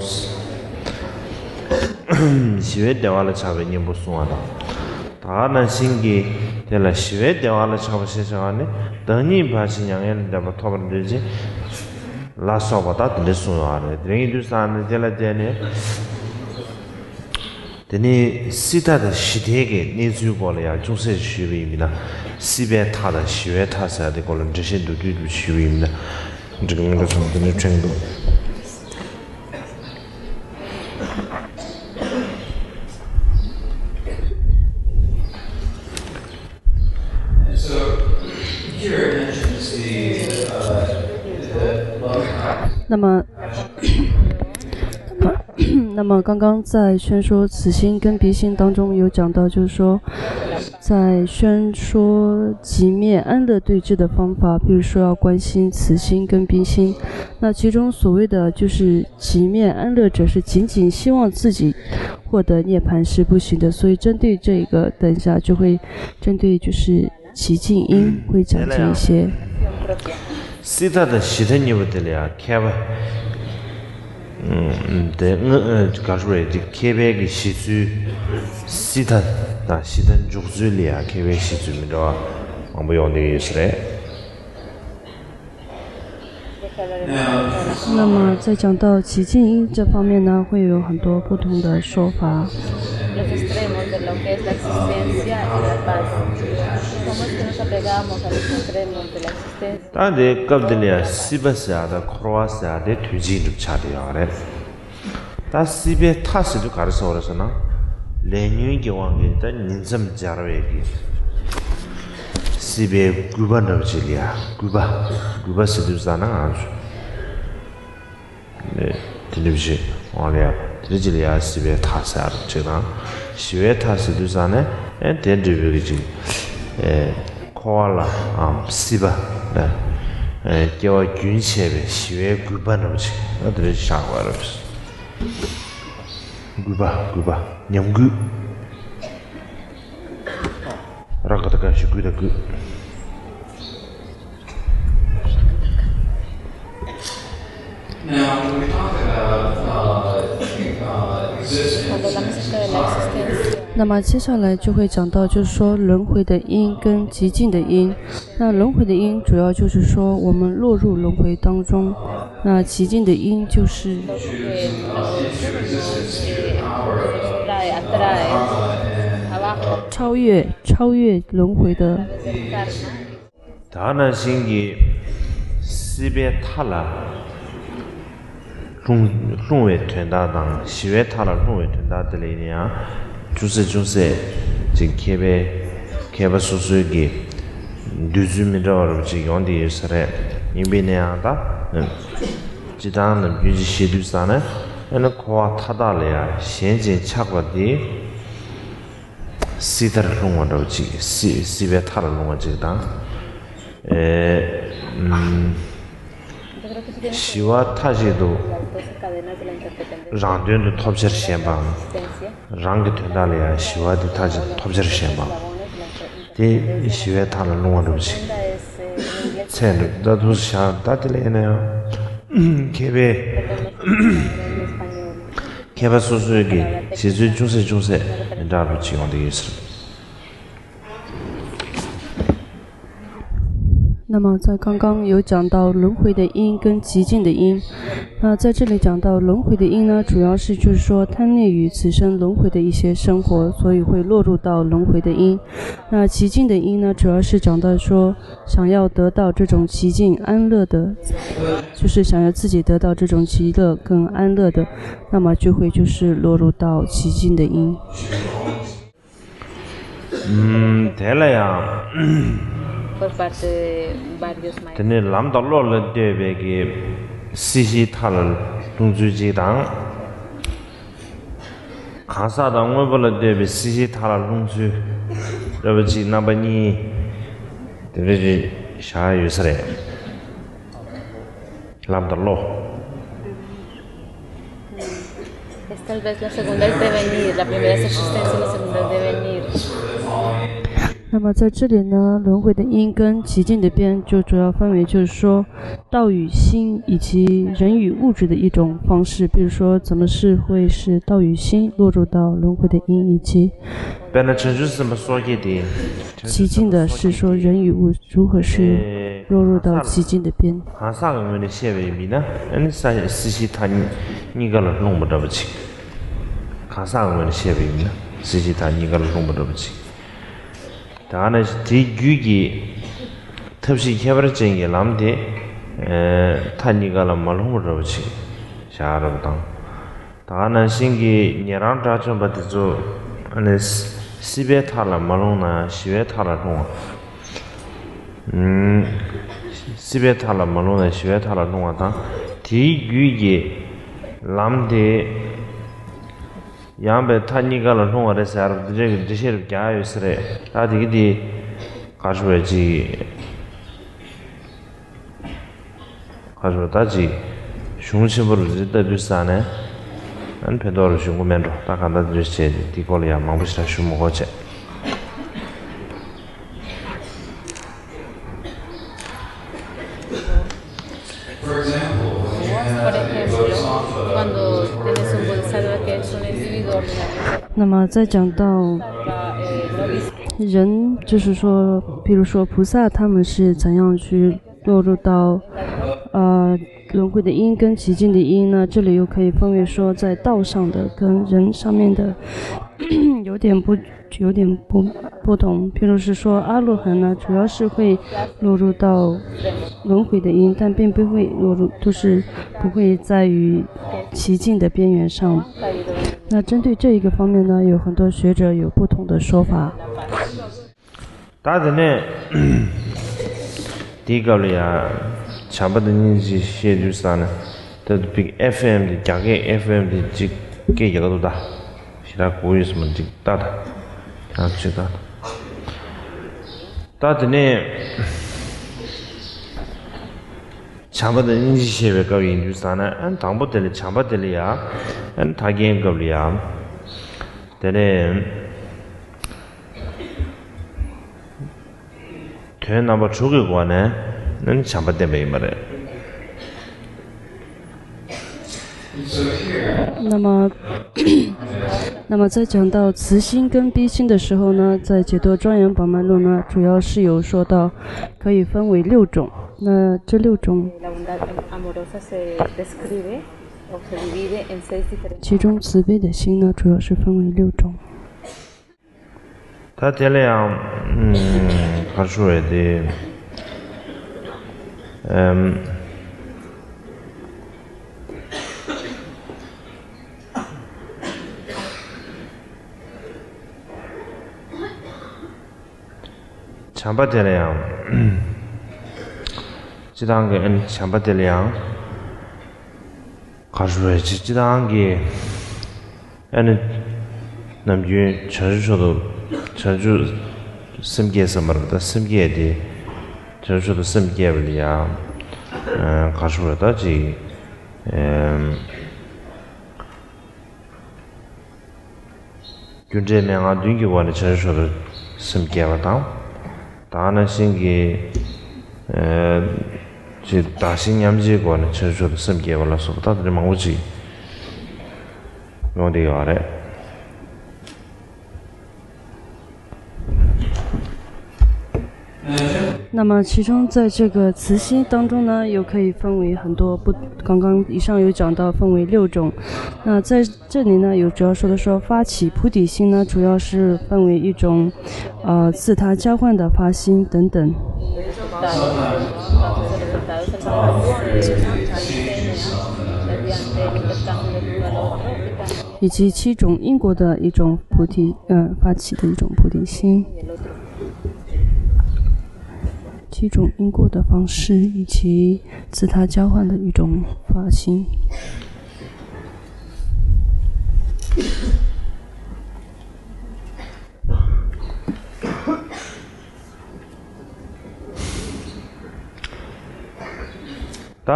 ཞི་བའི་བདེ་བ་ལ་ཆགས་པའི་གཉེན་པོ་གསུང་བ་དང་། ད་ག་ནང་བཞིན་གྱི་དེ་ལ་ཞི་བའི་བདེ་བ་ལ་ཆགས་པ་ཞེས་བྱ་བ་ནི། བདག་ཉིད་བར་ཆད་མྱ་ངན་ལས་འདས་པ་ཐོབ་པར་འདོད་ཅིང་། ལ་སོགས་པ་ད་དེ་འདྲ་གསུང་ཡོད་རེད། དེ་རིང་དུས་ས་ནས་དེ་ལ་བརྟེན་ནས། དེ་ནས་སྲིད་མཐའ་དང་ཞི་མཐའི་གི་གནས་ཚུལ་སྐོར་ལ་ཡང་ཅུང་ཟད་ཞུས་པ་ཡིན་ན། སྲིད་པའི་མཐའ་དང་ཞི་བའི་མཐའ་ཟེར་ཡ་དེ་སྐོར་ལ་འགྲེལ་བཤད་མདོར་བསྡུས་ཅིག་ཞུས་པ་ཡིན་ན། འགྲིག་གི་མིན་འགྲོ་སོང་། དེ་ནས་ཕྲན་གྱི་འདུག So, here it mentions the, uh, the love. 那么，那么，那么刚刚在宣说慈心跟悲心当中有讲到，就是说，在宣说寂灭安乐对峙的方法，比如说要观心、慈心跟悲心。那其中所谓的就是寂灭安乐者，是仅仅希望自己获得涅槃是不行的。所以针对这个，等一下就会针对就是极静音会讲解一些。སྲིད་མཐའ་དང་ཞི་མཐའ་གཉིས་པོ་དེ་ལ་ཡང་མཁས་པ། དེ་ང་ག་རེ་རེད། དེ་མཁས་པའི་གི་བཞེད་ཚུལ། སྲིད་མཐའ་དང་ཞི་མཐའ་འཇོག་ཚུལ་ལ་ཡང་མཁས་པའི་བཞེད་ཚུལ་མི་འདྲ་བ་མང་པོ་ཡོང་བསྡད་ཡོད་ས་རེད། 那么在讲到极静音这方面呢，会有很多不同的说法。 Los extremos de lo que es la existencia y la paz. ¿Cómo es que nos apegamos a los extremos de la existencia? ད་དེ་སྐབས་འདི་ལ་ཡང་སྲིད་པ་ཟེར་ཡ་དང་འཁོར་བ་ཟེར་ཡ་དེ་དོན་གཅིག་འགྲུབ་ཆགས་བསྡད་ཡོད་རེད། ད་སྲིད་པའི་མཐའ་ཟེར་དུས་ག་རེ་ཟེར་བ་རེད་ཟེར་ན། ལས་ཉོན་གྱི་དབང་གིས་ད་ཉིང་མཚམས་སྦྱར་བའི་གི་སྲིད་པའི་རྒུད་པ་འདྲ་བ་ཅིག་ལ་ཡ་རྒུད་པ། རྒུད་པ་ཟེར་དུས་ཙ་ན་ང་ཚོ་དེ་འདྲ་བ་ཞིག་དབང་ལ་ཡ་དེ་འདྲ་ཅིག་ལ་ཡ་སྲིད་པའི་མཐའ་ཟེར་ཡ་ཅིག་དང་། ཞི་བའི་མཐའ་ཟེར་དུས་ཙ་ན་ཨེ་དེ་འདྲ་བའི་གི་ཅིག་ཨེ། འཁོར་བ་ལའམ་སྲིད་པ་ལ་སྐྱེ་བ་རྒྱུན་ཆད་པའི་ཞི་བའི་རྒུད་པ་རྣམས་ཤིག་ན་དེ་འདྲ་བཞག་པ་རེད། རྒུད་པ་རྒུད་པ་ཉམས་རྒུད། རག་ག་ད་ག་ཞིག་རྒུད་ད་རྒུད།那么接下来就会讲到，就是说轮回的因跟极静的因。那轮回的因主要就是说我们落入轮回当中，那极静的因就是超越超越轮回的。 ད་ག་ནང་བཞིན་གྱི་སྲིད་པའི་མཐའ་ལ་ལྷུང་ལྷུང་བའི་དོན་དག་དང་ཞི་བའི་མཐའ་ལ་ལྷུང་བའི་དོན་དག་དེ་ལ་ཡིན་ཡང་ཅུང་ཟད་ཅུང་ཟད་ཅིག་མཁས་པའི་མཁས་པ་སོ་སོའི་གི་འདོད་ཚུལ་མི་འདྲ་བ་རུ་ཅིག་ཡོང་བསྡད་ཡོད་ས་རེད། ཡིན་པས་ན་ཡང་ད་སྤྱི་བཏང་ནམ་རྒྱུན་ཅིག་བཤད་དུས་ཙ་ན་ཨ་ནི་འཁོར་བ་མཐའ་དག་ལ་ཡང་ཞེན་ཅིང་ཆགས་པ་དེ། སྲིད་མཐར་ལྷུང་བ་འདྲ་བོ་ཅིག་སྲིད་སྲིད་པའི་མཐའ་ལ་ལྷུང་བ་ཅིག་དང་། ཨེ་ཨམ། ཞི་བ་མཐའ་གཅིག་ཏུ་རང་དོན་དུ་ཐོབ་བྱར་ཞེན་པའམ། རང་གི་དོན་དག་ལ་ཡང་ཞི་བ་དེ་མཐའ་གཅིག་ཏུ་ཐོབ་བྱར་ཞེན་པའམ། དེ་ཞི་བའི་མཐའ་ལ་ལྷུང་བ་འདྲ་བོ་ཅིག་ཚད་འདྲ་ད་དུ་བཞག་ད་དེ་ལ་ཡིན་ན་ཡང་མཁས་པའི། མཁས་པ་སོ་སོའི་གི་བཞེད་ཚུལ་ཅུང་ཟད་ཅུང་ཟད་མི་འདྲ་བ་ཅིག་ཡོང་བསྡད་ཡོད་ཟེར། 那么在刚刚有讲到轮回的因跟极静的因，那在这里讲到轮回的因呢，主要是就是说贪恋于此生轮回的一些生活，所以会落入到轮回的因。那极静的因呢，主要是讲到说想要得到这种极静安乐的，就是想要自己得到这种极乐跟安乐的，那么就会就是落入到极静的因。 དེ་ལ་ཡང་། དེ་ནས་ལམ་དང་བློ་ལ་ལྟོས་པའི་གི་སྲིད་ཞིའི་མཐའ་ལ་ལྷུང་ཚུལ་གཅིག་དང་། གང་ཟག་དང་དངོས་པོ་ལ་ལྟོས་པའི་སྲིད་ཞིའི་མཐའ་ལ་ལྷུང་ཚུལ་འདྲ་བ་གཅིག་རྣམ་པ་གཉིས་དེ་འདྲ་ཞིག་བཞག་ཡོད་ས་རེད། ལམ་དང་བློ། Es tal vez la segunda es devenir, la primera es existencia y la segunda es devenir. 那么在这里呢，轮回的因跟极静的变就主要分为，就是说道与心以及人与物质的一种方式。比如说，怎么是会是道与心落入到轮回的因，以及 དཔེར་ན་བྱང་ཆུབ་སེམས་དཔའ་སོ་སྐྱེ་དེ།极静的是说人与物如何是落入到极静的边。 གང་ཟག་གི་ངོས་ནས་བཤད་པ་ཡིན་ན་ཨ་ནི་ས་སྲིད་ཞིའི་མཐའ་གཉིས་ཀ་ལ་ལྷུང་བ་འདྲ་བ་ཅིག་གང་ཟག་གི་ངོས་ནས་བཤད་པ་ཡིན་ན་སྲིད་ཞིའི་མཐའ་གཉིས་ཀ་ལ་ལྷུང་བ་འདྲ་བ་ཅིག་ད་ནི་དེའི་རྒྱུད་ཀྱི་ཐབས་ཤེས་ཁྱད་པར་ཅན་གྱི་ལམ་དེ་མཐའ་གཉིས་ཀ་ལ་མ་ལྷུང་བ་འདྲ་བ་ཅིག་བཞག་རབས་དང་། ད་ག་ནང་བཞིན་གྱི་ཉན་རང་དགྲ་བཅོམ་པ་དེ་ཚོ་ཨ་ནི་སྲིད་པའི་མཐའ་ལ་མ་ལྷུང་ན་ཞི་བའི་མཐའ་ལ་ལྷུང་བ། སྲིད་པའི་མཐའ་ལ་མ་ལྷུང་ན་ཞི་བའི་མཐའ་ལ་ལྷུང་བ་དང་དེའི་རྒྱུད་ཀྱི་ལམ་དེ་ ཡང་པའི་མཐའ་གཉིས་ཀ་ལ་ལྷུང་བ་རེད་ཟེར་ཡ་རབས་འདི་འདྲའི་གི་འགྲེལ་བཤད་རབས་རྒྱག་ཡོད་ས་རེད། ད་དེ་གི་དེ་ག་རེ་ཞུ་བའི་ཅིག་ག་རེ་ཞུ་བ་ད་ཅིག་གཞུང་ཆེན་པོ་རུ་རི་ལྟ་དུས་ས་ནས་ཨན་ཕན་ཐོགས་རུ་ཞུ་གི་མེད་འགྲོ། ད་གང་ལྟར་འདི་འདྲ་བྱས་ཏེ་འདི་སྐོར་ལ་ཡང་མང་པོ་ཞིག་ད་ཞུ་མི་དགོས་བྱས། Por ejemplo, cuando tienes un bolsado que es un individuo ordinario, 那么再讲到人，就是说，比如说菩萨他们是怎样去落入到呃轮回的因跟寂静的因呢？这里又可以分为说在道上的跟人上面的有点不有点不不同。譬如是说阿罗汉呢，主要是会落入到轮回的因，但并不会落入，就是不会在于寂静的边缘上。那针对这一个方面呢，有很多学者有不同的说法。 ད་དེ་ནས་དེའི་སྐབས་ལ་ཡང་བྱམས་པ་དང་སྙིང་རྗེ་བཤད་དུས་ཙང་ནས་ད་དུ་པིག་ཨེཕ་ཨེམ་དེ་རྒྱ་སྐད་ཨེཕ་ཨེམ་དེ་གཅིག་སྐད་རྒྱག་གི་འདུག་ད་ཞེ་དྲག་གོ་ཡོད་སོང་། གཅིག་ལྟ་ད་ཡང་གཅིག་ལྟ་ད། ད་དེ་ནས་བྱམས་པ་དང་སྙིང་རྗེ་བཤད་པའི་སྐབས་ཡིན་དུས་ཙང་ནས་ཨ་ནི་དང་པོ་དེ་ལ་བྱམས་པ་དེ་ལ་ཡང་ཨ་ནི་མཐའ་རྒྱན་སྐབས་ལ་ཡང་དེ་ནས། དོན་རྣམ་པ་དྲུག་གི་སྒོ་ནས་ནི་བྱམས་པ་བསྟན་པ་ཡིན་པ་རེད། 那么，那么在讲到慈心跟悲心的时候呢，在《解脱庄严宝鬘录》呢，主要是有说到，可以分为六种。那这六种，La bondad amorosa se describe o se divide en seis diferentes. 其中慈悲的心呢，主要是分为六种。 ད་དེ་ལ་ཡང་ག་རེ་ཞུ་བས་དེ། ཨམ། བྱམས་པ་དེ་ལ་ཡང་། སྤྱི་བཏང་གི་ཨ་ནི་བྱམས་པ་དེ་ལ་ཡང་། ག་རེ་ཞུ་བས་སྤྱི་བཏང་གི་ཨ་ནི། ནམ་རྒྱུན་བྱང་ཆུབ་མཆོག་ཏུ་བྱང་ཆུབ་སེམས་བསྐྱེད་ཟེར་མ་རེད་ད། སེམས་བསྐྱེད་དེ་བྱང་ཆུབ་མཆོག་ཏུ་སེམས་བསྐྱེད་པ་ལ་ཡང་། ག་རེ་ཞུ་བས་ད་ཅིག་རྒྱུ་འབྲས་མན་ངག་བདུན་གྱི་སྒོ་ནས་བྱང་ཆུབ་མཆོག་ཏུ་སེམས་བསྐྱེད་པ་དང་། དེ་ནང་བཞིན་གྱི་ཨ་ཅིག་བདག་གཞན་མཉམ་བརྗེའི་སྒོ་ནས་བྱང་ཆུབ་མཆོག་ཏུ་སེམས་བསྐྱེད་པ་ལ་སོགས་པ་ད་དེ་འདྲ་མང་པོ་ཅིག་ཡོང་བསྡད་ཡོད་རེད། 那么其中在这个慈心当中呢，又可以分为很多不，刚刚以上有讲到分为六种。那在这里呢，有主要说的说发起菩提心呢，主要是分为一种，呃，自他交换的发心等等。 以及七种因果的一种菩提，呃，发起的一种菩提心，七种因果的方式，以及自他交换的一种发心。 ད།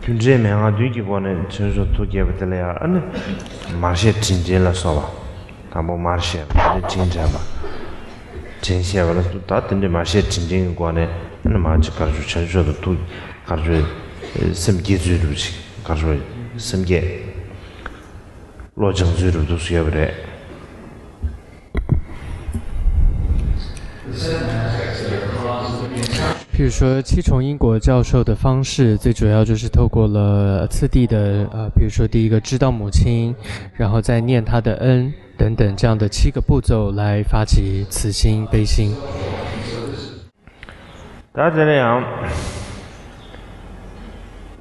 རྒྱུ་འབྲས་མན་ངག་བདུན་གྱི་སྒོ་ནས་བྱང་ཆུབ་ཐུགས་བསྐྱེད་པ་དེ་ལ་ཡང་ཨ་ནི། མར་བཤད་དྲིན་དྲན་ལ་སོགས་པ། དང་པོ་མར་བཤད་པ་དེ་ནས་དྲིན་དྲན་པ། དྲིན་བཤད་པ་ལ་སོགས་ད་དེ་འདྲའི་མར་བཤད་དྲིན་དྲན་གྱི་སྒོ་ནས་ཨ་ནི་མར་ཅིག་ག་རེ་ཞུ་བྱང་ཆུབ་ཏུ་ཐུགས་ག་རེ་ཞུ་སེམས་བསྐྱེད་ཚུལ་འདུག་ཅིག་ག་རེ་ཞུ་སེམས་བསྐྱེད། བློ་སྦྱང་ཚུལ་འདུག་སུ་ཡོད་པ་རེད། 譬如说七重因果教授的方式，最主要就是透过了次第的，呃，比如说第一个知道母亲，然后再念她的恩等等这样的七个步骤来发起慈心悲心。 ད་དེ་ལ་ཡང་།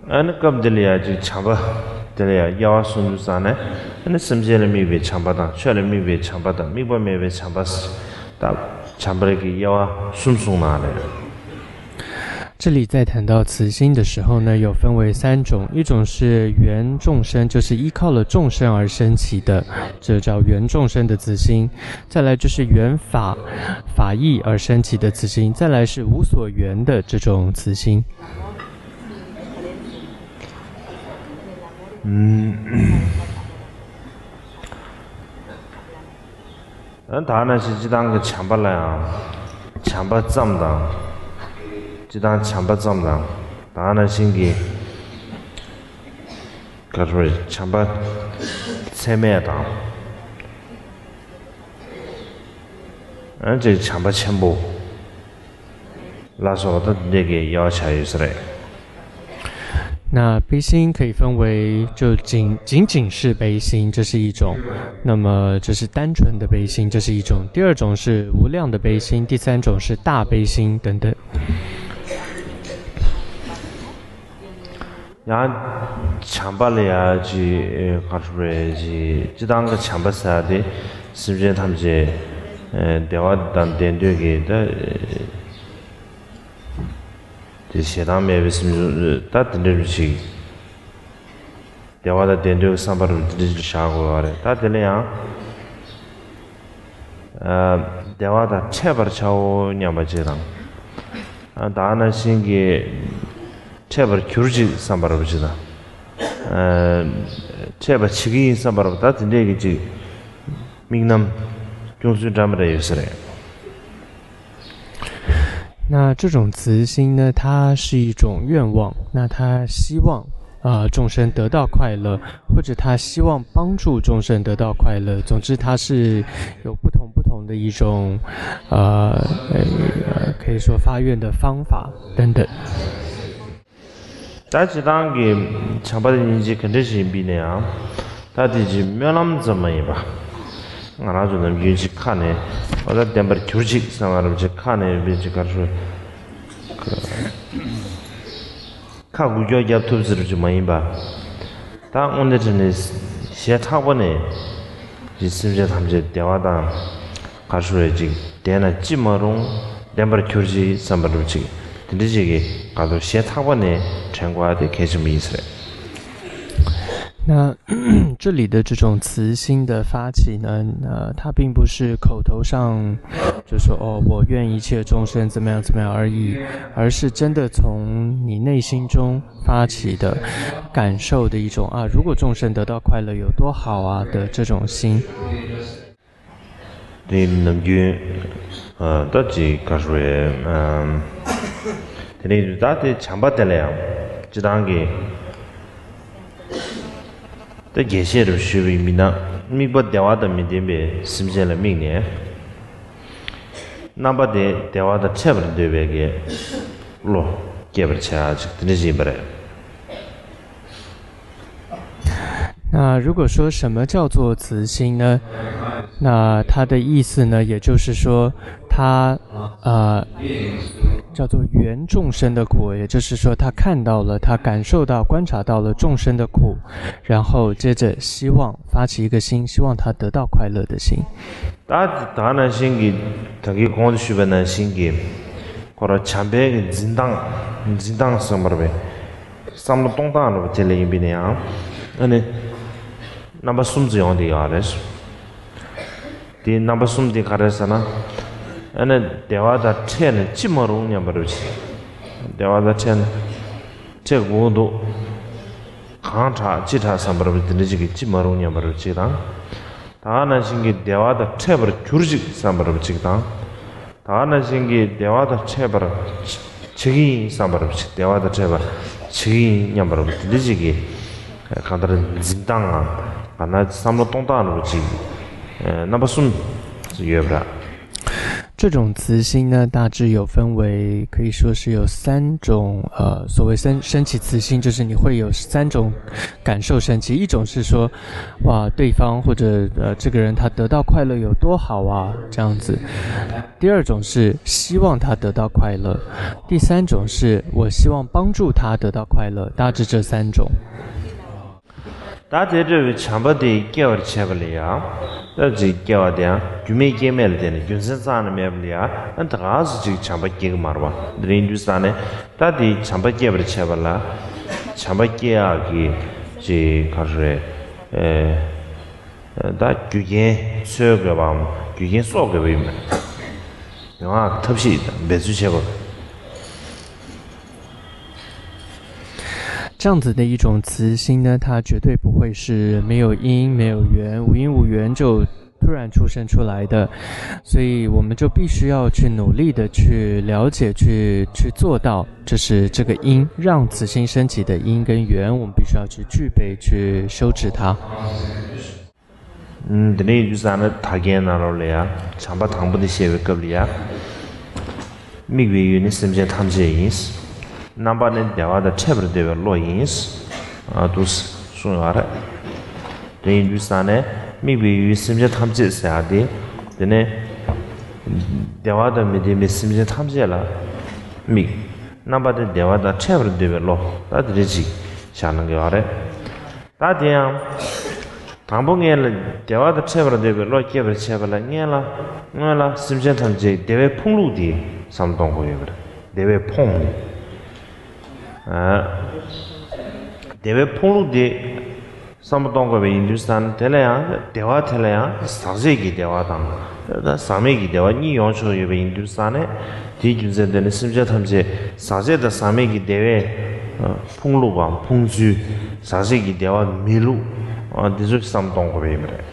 ཨ་ནི་སྐབས་འདི་ལ་ཡང་ཅིག་བྱམས་པ་དེ་ལ་ཡང་དབྱེ་བ་གསུམ་དུ་བསགས་ནས། ཨ་ནི་སེམས་ཅན་ལ་དམིགས་པའི་བྱམས་པ་དང་། ཆོས་ལ་དམིགས་པའི་བྱམས་པ་དང་། དམིགས་པ་མེད་པའི་བྱམས་པ། ད་བྱམས་པའི་གི་དབྱེ་བ་གསུམ་གསུངས་གནང་རེད། 这里在谈到慈心的时候呢，有分为三种，一种是缘众生，就是依靠了众生而生起的，这叫缘众生的慈心；再来就是缘法、法义而生起的慈心；再来是无所缘的这种慈心。ད་ནང་བཞིན་སྤྱི་བཏང་གི་བྱམས་པ་ལ་ཡང་བྱམས་པ་ཙམ་དང་། སྤྱི་བཏང་བྱམས་པ་ཙམ་དང་། ད་ནང་བཞིན་གྱི་ག་རེ་བྱམས་པ་ཚད་མེད་དང་། ཨ་ཅིག་བྱམས་པ་ཆེན་པོ། ལ་སོགས་ད་འདི་གའི་དབྱེ་བ་ཆགས་ཡོད་ས་རེད། 那悲心可以分为就仅仅仅是悲心，这是一种；那么这是单纯的悲心，这是一种；第二种是无量的悲心，第三种是大悲心等等。 ཡང་བྱམས་པ་ལ་ཡ་ཅི་ག་རེ་རེད། ཅི་སྤྱི་བཏང་གི་བྱམས་པ་ཟེར་ཡ་དེ་སེམས་ཅན་ཐམས་ཅད་བདེ་བ་དང་ལྡན་འདོད་ཀྱི་ད་དེ་ཞེ་སྡང་མེད་པའི་སེམས་ཅན་ད་དེ་འདྲ་རུ་ཅིག་བདེ་བ་དང་ལྡན་འདོད་ཀྱི་བསམ་པ་རུ་དེ་འདྲ་ཅིག་བཞག་དགོས་པ་རེད། ད་དེ་ལ་ཡང་བདེ་བ་དང་འཕྲད་པར་བྱའོ་སྙམ་པ་ཅིག་དང་། ད་ནང་བཞིན་གྱི་འཕྲད་པར་གྱུར་ཅིག་བསམ་པ་རུ་ཅིག་དང་། འཕྲད་པར་བྱེད་ཀྱི་ཡིན་བསམ་པ་རུ་ད་དེ་འདྲས་ཀྱི་ཅིག་དམིགས་རྣམ་སྐྱོང་ཚུལ་འདྲ་མི་འདྲ་ཡོད་ས་རེད། 那这种慈心呢，它是一种愿望，那他希望呃众生得到快乐，或者他希望帮助众生得到快乐。总之，它是有不同不同的一种呃呃可以说发愿的方法等等。 ད་སྤྱི་བཏང་གི་བྱམས་པ་དེ་སྙིང་རྗེ་ག་འདྲ་ཞིག་ཡིན་པས་ན་ཡང་། ད་དེ་ཅིག་སྨོན་ལམ་ཙམ་མ་ཡིན་པ། ང་རང་ཚོ་ནམ་རྒྱུན་ཅིག་ཁ་ནས་འོ་ད་བདེན་པར་གྱུར་ཅིག་བསམ་པ་རུ་ཅིག་ཁ་ནས་ཡོད་པའི་ཅིག་ག་རེ་ཞུ། ཁ་འགུལ་སྐྱོད་རྒྱབ་ཐུབ་ཟེར་རུ་ཅིག་མ་ཡིན་པ། ད་དངོས་གནས་དྲན་ནས་ཞེ་དྲག་པོ་ནས་ཅིག་སེམས་ཅན་ཐམས་ཅད་བདེ་བ་དང་། ག་ཞུ་རེ་ཅིག་དེ་ན་ཅི་མ་རུང་བདེན་པར་གྱུར་ཅིག་བསམ་པ་རུ་ཅིག་དེ་འདྲ་ཅིག་གི་ག་དོ་ཞེ་ཐག་པ་ནས་དྲན་དགོས་ཨ་དེ་གལ་ཆེན་པོ་ཡིན་ས་རེད། 那这里的这种慈心的发起呢，呃，它并不是口头上就说哦，我愿一切众生怎么样怎么样而已，而是真的从你内心中发起的感受的一种啊，如果众生得到快乐有多好啊的这种心。 དེ་ནམ་རྒྱུན་ད་ཅིག་ག་རེ་རེད། དེ་ནས་ད་དེ་བྱམས་པ་དེ་ལ་ཡང་སྤྱི་བཏང་གི་ད་རྒྱས་བཤད་རུ་ཞུས་པའི་མི་ན་དམིགས་པ་བདེ་བ་དང་མི་ལྡན་པའི་སེམས་ཅན་ལ་དམིགས་ནས་རྣམ་པ་དེ་བདེ་བ་དང་འཕྲད་པར་འདོད་པའི་གི་བློ་སྐྱེད་པར་བྱ་ཅིག་དེ་འདྲ་ཞིག་ཡིན་པ་རེད། 那如果说什么叫做慈心呢？那它的意思呢，也就是说，它呃叫做缘众生的苦，也就是说，他看到了，他感受到、观察到了众生的苦，然后接着希望发起一个心，希望他得到快乐的心。 ད་ད་ནང་བཞིན་གྱི་ད་གིན་གོང་དུ་ཞུས་པ་ནང་བཞིན་གྱི་ཁོ་ར་བྱམས་པའི་གི་འཛིན་སྟངས་འཛིན་སྟངས་བསམ་པར་བས། བསམ་བློ་གཏོང་སྟངས་རུ་དེ་ལ་ཡིན་པས་ན་ཡང་། ཨ་ནི། རྣམ་པ་གསུམ་ཙམ་ཡོང་དེ་ཡོད་རེད། དེའི་རྣམ་པ་གསུམ་དེ་ག་རེ་ཟེར་ན། ཨ་ནི་བདེ་བ་དང་འཕྲད་ནས་ཅི་མ་རུང་སྙམ་པ་རུ་ཆེ། བདེ་བ་དང་འཕྲད་ནས་འཕྲད་དགོས་འདུག་གང་དྲག་ཅི་དྲག་བསམ་པ་རུ་དེ་འདྲ་ཅིག་གི་ཅི་མ་རུང་སྙམ་པ་རུ་ཅིག་དང་། ད་ནང་བཞིན་གྱི་བདེ་བ་དང་འཕྲད་པར་གྱུར་ཅིག་བསམ་པ་རུ་ཅིག་དང་། ད་ནང་བཞིན་གྱི་བདེ་བ་དང་འཕྲད་པར་བྱེད་ཀྱི་ཡིན་བསམ་པ་རུ་ཅིག་བདེ་བ་དང་འཕྲད་པར་བྱེད་ཀྱི་ཡིན་སྙམ་པ་རུ་དེ་འདྲ་ཅིག་གི་གང་ལྟར་འཛིན་སྟངས་ངམ་ག་ན་བསམ་བློ་གཏོང་སྟངས་རུ་ཅིག་རྣམ་པ་གསུམ་ཡོད་པ་ར། 这种慈心呢，大致有分为，可以说是有三种，呃，所谓生生起慈心，就是你会有三种感受升起。一种是说，哇，对方或者呃这个人他得到快乐有多好啊，这样子。第二种是希望他得到快乐，第三种是我希望帮助他得到快乐，大致这三种。ད་དེ་འདྲ་བའི་བྱམས་པ་དེ་སྐྱེ་བར་བྱེད་པ་ལ་ཡང་། ད་ཅིག་སྐྱེ་བ་དེ་ཡང་རྒྱུ་མེད་རྐྱེན་མེད་ལ་བརྟེན་ནས་རྒྱུ་མཚན་རྩ་ནས་མེད་པ་ལ་ཡང་། ཨ་ད་ག་སུ་ཅིག་བྱམས་པ་སྐྱེ་གི་མ་རེད་པ། འདི་རིང་དུས་ས་ནས་ད་དེ་བྱམས་པ་སྐྱེ་བར་བྱེད་པ་ལ། བྱམས་པ་སྐྱེ་ཡག་གི་ཅིག་ག་རེ་རེད། ཨེ། ད་རྒྱུ་རྐྱེན་འཚོལ་དགོས་པའམ་རྒྱུ་རྐྱེན་གསོག་དགོས་པ་ཡིན་པས། ཡོང་ཡག་གི་ཐབས་ཤེས་དང་འབད་རྩོལ་བྱེད་པ། 这样子的一种慈心呢，它绝对不会是没有因、没有缘、无因无缘就突然出生出来的，所以我们就必须要去努力的去了解、去去做到，就是这个因，让慈心升起的因跟缘，我们必须要去具备、去修持它。 ཨུམ། དེ་ནས་ཡིན་དུས་ཙང་ནི་ད་གིན་ནང་ལོགས་ལ་ཡང་བྱམས་པ་དང་པོ་དེ་བཤད་པའི་སྐབས་ལ་ཡང་། དམིགས་པའི་ཡུལ་ནི་སེམས་ཅན་ཐམས་ཅད་ཡིན། རྣམ་པ་ནི་བདེ་བ་དང་འཕྲད་པར་འདོད་པའི་བློ་ཡིན། ཨ་འདུག་གསུངས་ཡོད་རེད། དེ་ཡིན་དུས་ཙང་ནས་དམིགས་པའི་ཡུལ་སེམས་ཅན་ཐམས་ཅད་ཟེར་ཡག་དེ། དེ་ནས་བདེ་བ་དང་མི་ལྡན་པའི་སེམས་ཅན་ཐམས་ཅད་ལ་དམིགས། རྣམ་པ་དེ་བདེ་བ་དང་འཕྲད་པར་འདོད་པའི་བློ། ད་དེ་འདྲ་ཅིག་བཞག་གནང་གི་ཡོད་རེད། ད་དེ་ཡང་། དང་པོ་སྔོན་ལ་བདེ་བ་དང་འཕྲད་པར་འདོད་པའི་བློ་སྐྱེད་པར་བྱེད་པ་ལ་སྔོན་ལ། སྔོན་ལ་སེམས་ཅན་ཐམས་ཅད་བདེ་བའི་ཕུང་ལུགས་དེ་བསམ་གཏོང་དགོས་ཡོད་པ་རེད། བདེ་བའི་ཕུང་དེ། ཨ། བདེ་བའི་ཕུང་ལུགས་དེ་བསམ་བློ་གཏོང་དགོས་པ་ཡིན་དུས་ཙང་ནས། དེ་ལ་ཡང་བདེ་བ་དེ་ལ་ཡང་ཟག་བཅས་ཀྱི་བདེ་བ་དང་། ད་ཟག་མེད་ཀྱི་བདེ་བ་གཉིས་ཡོང་ཆོག་ཡོད་པ་ཡིན་དུས་ཙང་ནས། དེའི་རྒྱུ་མཚན་དེ་ནི་སེམས་ཅན་ཐམས་ཅད་ཟག་བཅས་དང་ཟག་མེད་ཀྱི་བདེ་བའི་ཕུང་ལུགས་པའམ་ཕུང་ཚུལ། ཟག་བཅས་ཀྱི་བདེ་བ་མེད་ལུགས། འདི་ཚོ་བསམ་གཏོང་དགོས་པ་ཡིན་པ་རེད།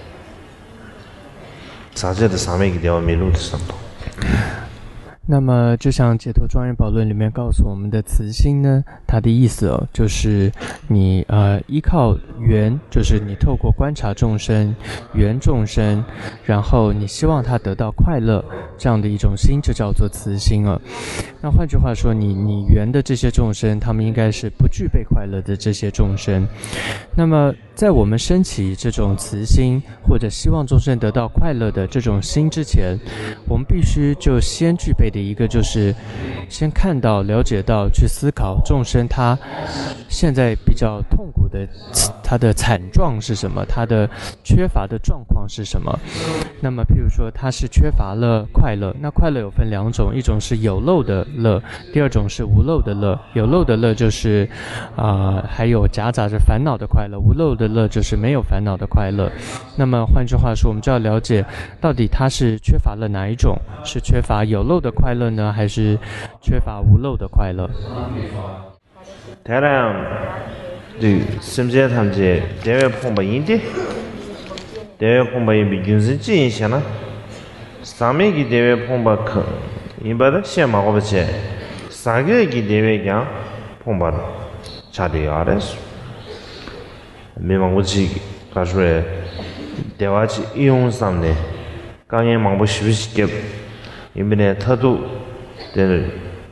ཟག་བཅས་དང་ཟག་མེད་ཀྱི་བདེ་བ་མེད་ལུགས་དེ་བསམ་གཏོང་། 那么，就像解脱庄严宝论里面告诉我们的慈心呢，它的意思哦，就是你呃依靠缘，就是你透过观察众生、缘众生，然后你希望他得到快乐，这样的一种心，就叫做慈心了。那换句话说，你你缘的这些众生，他们应该是不具备快乐的这些众生。那么，在我们升起这种慈心或者希望众生得到快乐的这种心之前，我们必须就先具备的一个，就是先看到、了解到、去思考众生他现在比较痛苦的他的惨状是什么，他的缺乏的状况是什么。那么，譬如说他是缺乏了快乐，那快乐有分两种，一种是有漏的乐，第二种是无漏的乐。有漏的乐就是，啊、还有夹杂着烦恼的快乐；无漏的乐就是没有烦恼的快乐。那么换句话说，我们就要了解，到底他是缺乏了哪一种？是缺乏有漏的快乐呢，还是缺乏无漏的快乐？ དེ་ལ་ཡང་། འདི་སེམས་ཅན་ཐམས་ཅད་བདེ་བས་ཕོངས་པ་ཡིན་ཏེ། བདེ་བས་ཕོངས་པ་ཡིན་པའི་རྒྱུ་མཚན་ཅི་ཡིན་ཞེ་ན། ཟག་མེད་ཀྱི་བདེ་བས་ཕོངས་པ་གང་ཡིན་པ་དེ་བཤད་མ་དགོས་པ་བྱས། ཟག་བཅས་ཀྱི་བདེ་བས་ཀྱང་ཕོངས་པར་ཆགས་བསྡད་ཡོད་རེད། མི་མང་པོ་ཅིག་ག་རེ་ཟེར། བདེ་བ་ཅིག་ཨེ་ཡོང་བསམ་ནས་དཀའ་ངལ་མང་པོ་ཞེ་པོ་ཅིག་བརྒྱབ། ཡིན་པ་ནས་མཐར་ཐུག་དེ་ནི་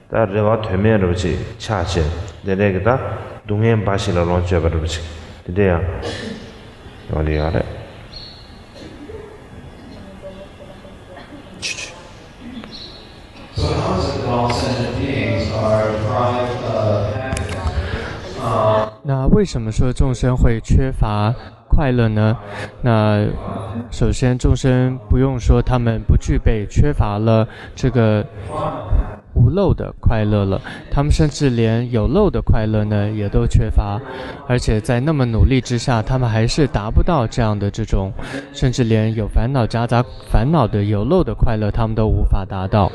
ད་རེ་བ་དོན་མེད་འདྲ་པོ་ཅིག་ཆགས་བྱས། དེ་འདྲའི་གི་ད་སྡུག་བསྔལ་འབའ་ཞིག་ལ་ལོངས་སྤྱོད་པ་འདྲ་པོ་ཅིག་དེ་འདྲ་ཡང་ཡོང་གི་ཡོད་རེད། So how is it that all sentient beings are deprived of happiness? 那为什么说众生会缺乏快乐呢？那首先，众生不用说他们不具备、缺乏了这个无漏的快乐了，他们甚至连有漏的快乐呢也都缺乏，而且在那么努力之下，他们还是达不到这样的这种，甚至连有烦恼夹杂烦恼的有漏的快乐，他们都无法达到。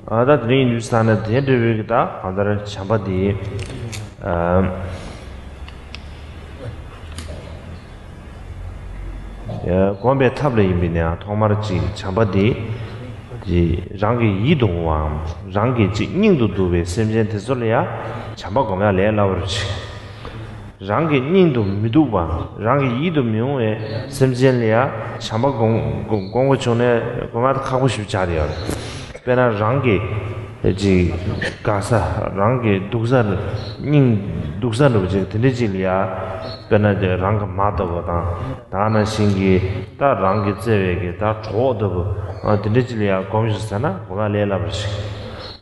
ཨ་ད་དེ་རིང་ཡིན་དུས་ས་ནས་དེ་འདྲ་བའི་གི་ད་གང་ལྟར་བྱམས་པ་དེ། ཨ། སྒོམ་པའི་ཐབས་ལ་ཡིན་པས་ན་ཐོག་མར་ཅིག་བྱམས་པ་དེ་ཅིག་རང་གི་ཡིད་དུ་འོང་བའམ་རང་གི་ཅིག་སྙིང་དུ་སྡུག་པའི་སེམས་ཅན་དེ་ཚོ་ལ་ཡང་བྱམས་པ་སྒོམ་ཡག་ལས་སླ་བོ་ཅིག་རང་གི་སྙིང་དུ་མི་སྡུག་པ། རང་གི་ཡིད་དུ་མི་འོང་བའི་སེམས་ཅན་ལ་ཡང་བྱམས་པ་སྒོམ་སྒོམ་དགོས་བྱུང་ན་སྒོམ་ཡག་ཁག་པོ་ཞིག་ཆགས་བསྡད་ཡོད་རེད། དཔེར་ན་རང་གི་ ཅིག་དགའ་ས། རང་གི་སྡུག་ས། སྙིང་སྡུག་ས་འདྲ་པོ་ཅིག་དེ་འདྲ་ཅིག་ལ་ཡ། དཔེར་ན་དེ་རང་གི་མ་ལྟ་བུ་དང་། ད་ག་ནང་བཞིན་གྱི་ད་རང་གི་བརྩེ་བའི་གི་ད་གྲོགས་ལྟ་བུ། ཨ། དེ་འདྲ་ཅིག་ལ་ཡ་སྒོམ་ཞིག་ཟེར་ན་གོ་སྐབས་ལས་སླ་པོ་ཞིག་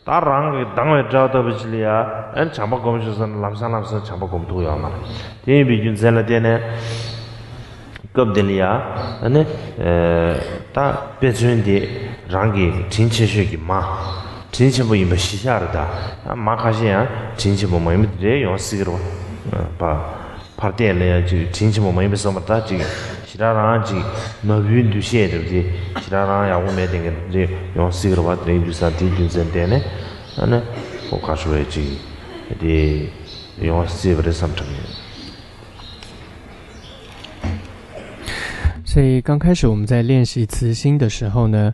ད་རང་གི་སྡང་བའི་དགྲ་ལྟ་བུ་ཅིག་ལ་ཡ་ཨ་ནི་བྱམས་པ་སྒོམ་ཞིག་ཟེར་ན་ལམ་སང་ལམ་སང་བྱམས་པ་སྒོམ་ཐུབ་ཡོད་མ་རེད། དེ་ཡིན་པའི་རྒྱུ་མཚན་ལ་བརྟེན་ནས། སྐབས་འདི་ལ་ཡ། ཨ་ནི། ཨེ། ད་དཔེ་མཚོན་འདི་རང་གི་དྲིན་ཆེ་ཤོས་ཀྱི་མ། དྲིན་ཆེན་པོ་ཡིན་པ་གཞི་བཞག་རེད་ད། ཨ། མ་ཁ་ཤས་ཡང་དྲིན་ཆེན་པོ་མ་ཡིན་པ་དེ་འདྲ་ཡོང་སྲིད་ཀྱི་རེད་པ། ཕར་བལྟས་ལ་ཡ་ཅིག་དྲིན་ཆེན་པོ་མ་ཡིན་པ་བསམ་པ་ད་ཅིག་ཞེ་དྲག་རང་ཅིག་མ་བུའི་འདུ་ཤེས་འདྲ་པོ་དེ་ཞེ་དྲག་རང་ཡག་པོ་མེད་དེ་འདྲ་ཡོང་སྲིད་ཀྱི་རེད་པ། དེ་འདྲ་ཡིན་དུས་ཙང་དེའི་རྒྱུ་མཚན་བརྟེན་ནས། ཨ་ནི། ཁོ་ག་ཤོ་བའི་ཅིག་དེ་ཡོང་སྲིད་པ་རེད་བསམ་དྲན་ཡོད། 所以刚开始我们在练习慈心的时候呢，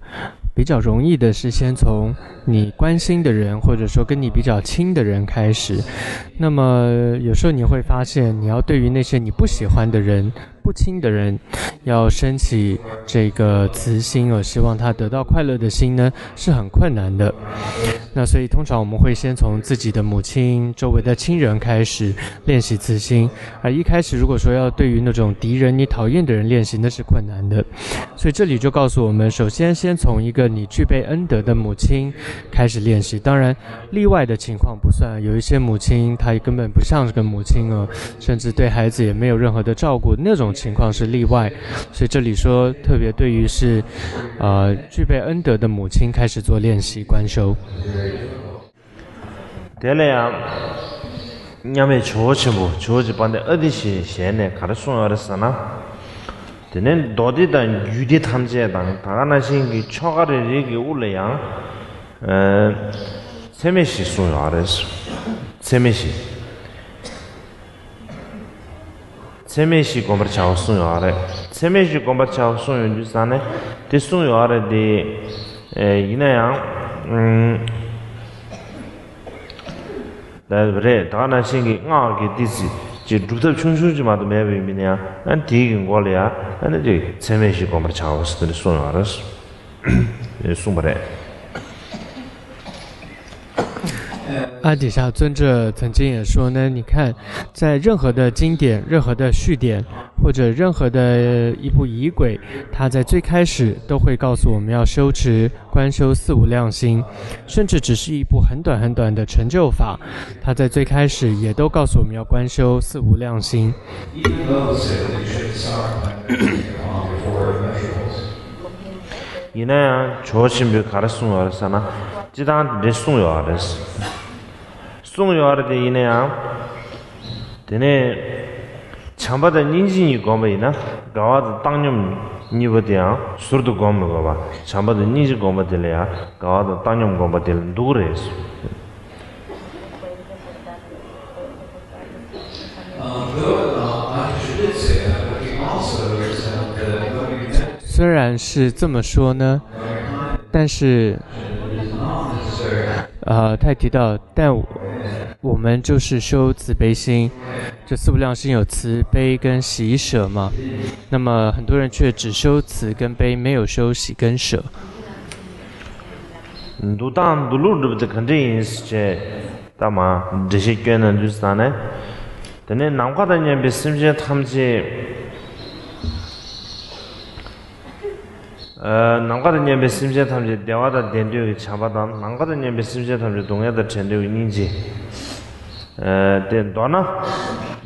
比较容易的是先从你关心的人，或者说跟你比较亲的人开始。那么有时候你会发现，你要对于那些你不喜欢的人、不亲的人，要升起这个慈心，而希望他得到快乐的心呢，是很困难的。那所以通常我们会先从自己的母亲、周围的亲人开始练习慈心。而一开始如果说要对于那种敌人、你讨厌的人练习，那是困难的。所以这里就告诉我们，首先先从一个你具备恩德的母亲开始练习。当然，例外的情况不算，有一些母亲她根本不像是个母亲哦，甚至对孩子也没有任何的照顾，那种情况是例外。所以这里说，特别对于是，呃，具备恩德的母亲开始做练习观修。 དེ་ལ་ཡང་མཉམ་མེད་ཇོ་བོ་ཆེན་པོ། ཇོ་བོ་རྗེ་དཔལ་ལྡན་ཨ་ཏི་ཤའི་ཞལ་ནས་ག་རེ་གསུངས་ཡོད་རེད་ཟེར་ན། དེ་ནས་མདོ་སྡེ་དང་རྒྱུད་སྡེ་ཐམས་ཅད་དང་། ད་ག་ནང་བཞིན་གྱི་ཆོ་ག་རེ་རེ་གི་དབུ་ལ་ཡང་། ཨ། ཚད་མེད་བཞི་གསུངས་ཡོད་རེད། ཚད་མེད་བཞི། ཚད་མེད་བཞི་བསྒོམ་པར་བྱའོ་གསུངས་ཡོད་རེད། ཚད་མེད་བཞི་བསྒོམ་པར་བྱའོ་གསུངས་ཡོད་དུས་ཙང་ནས་དེ་གསུངས་ཡོད་རེད་དེ། ཨེ། ཡིན་ན་ཡང་། ཨུམ། ད་རེད། ད་ག་ནང་བཞིན་གྱི་སྔགས་ཀྱི་ཏི་ཙི་ཅིག་སྒྲུབ་ཐབས་ཆུང་ཆུང་ཅིག་མ་གཏོགས་མེད་པ་ཡིན་ན་ཡང་། ཨ། དེའི་གི་མགོ་ལ་ཡང་། ཨ་ནི་ཅིག་ཚད་མེད་བཞི་བསྒོམ་པར་བྱའོ་ཟེར་དེ་འདྲ་གསུངས་ཡོད་རེད། གསུངས་པ་རེད། 阿底峡尊者曾经也说呢，你看，在任何的经典、任何的序典或者任何的一部仪轨，它在最开始都会告诉我们要修持观修四无量心，甚至只是一部很短很短的成就法，它在最开始也都告诉我们要观修四无量心。 ཡིན་ན་ཡང་ཇོ་བོ་ཆེན་པོས་ག་རེ་གསུངས་ཡོད་རེད་ཟེར་ན། སྤྱིར་བཏང་དེ་འདྲ་གསུངས་ཡོད་རེད། གསུངས་ཡོད་རེད་དེ། ཡིན་ན་ཡང་། དེ་ནས་བྱམས་པ་དང་སྙིང་རྗེ་གཉིས་བསྒོམ་པ་ཡིན་ན། དགའ་བ་དང་བཏང་སྙོམས་གཉིས་པོ་དེ་ཡང་ཟུར་དུ་བསྒོམ་མི་དགོས་པ། བྱམས་པ་དང་སྙིང་རྗེ་བསྒོམ་པ་དེ་ལ་ཡང་དགའ་བ་དང་བཏང་སྙོམས་བསྒོམ་པ་དེ་ལ་འདུག་རེད། Although, uh, I should say that, but he also said that when we 虽然是这么说呢，但是，呃，他提到，但我们就是修慈悲心，就四无量心有慈悲跟喜舍嘛。那么很多人却只修慈跟悲，没有修喜跟舍。 འདུག་སྟངས་འདུག་ལུགས་འགྲུབ་དེ་ག་འདྲ་ཡིན་ཟེར་བྱས། ད་མ་འགྲེལ་བཤད་སྐྱོན་ན་འདུག་ཟེར་ནས། དེ་ནས་ནམ་མཁའ་དང་མཉམ་པའི་སེམས་ཅན་ཐམས་ཅད། ཨ། ནམ་མཁའ་དང་མཉམ་པའི་སེམས་ཅན་ཐམས་ཅད་བདེ་བ་དང་ལྡན་འདོད་ཀྱི་བྱམས་པ་དང་། ནམ་མཁའ་དང་མཉམ་པའི་སེམས་ཅན་ཐམས་ཅད་སྡུག་བསྔལ་དང་བྲལ་འདོད་ཀྱི་སྙིང་རྗེ། ཨ། དེ་མདོར་ན་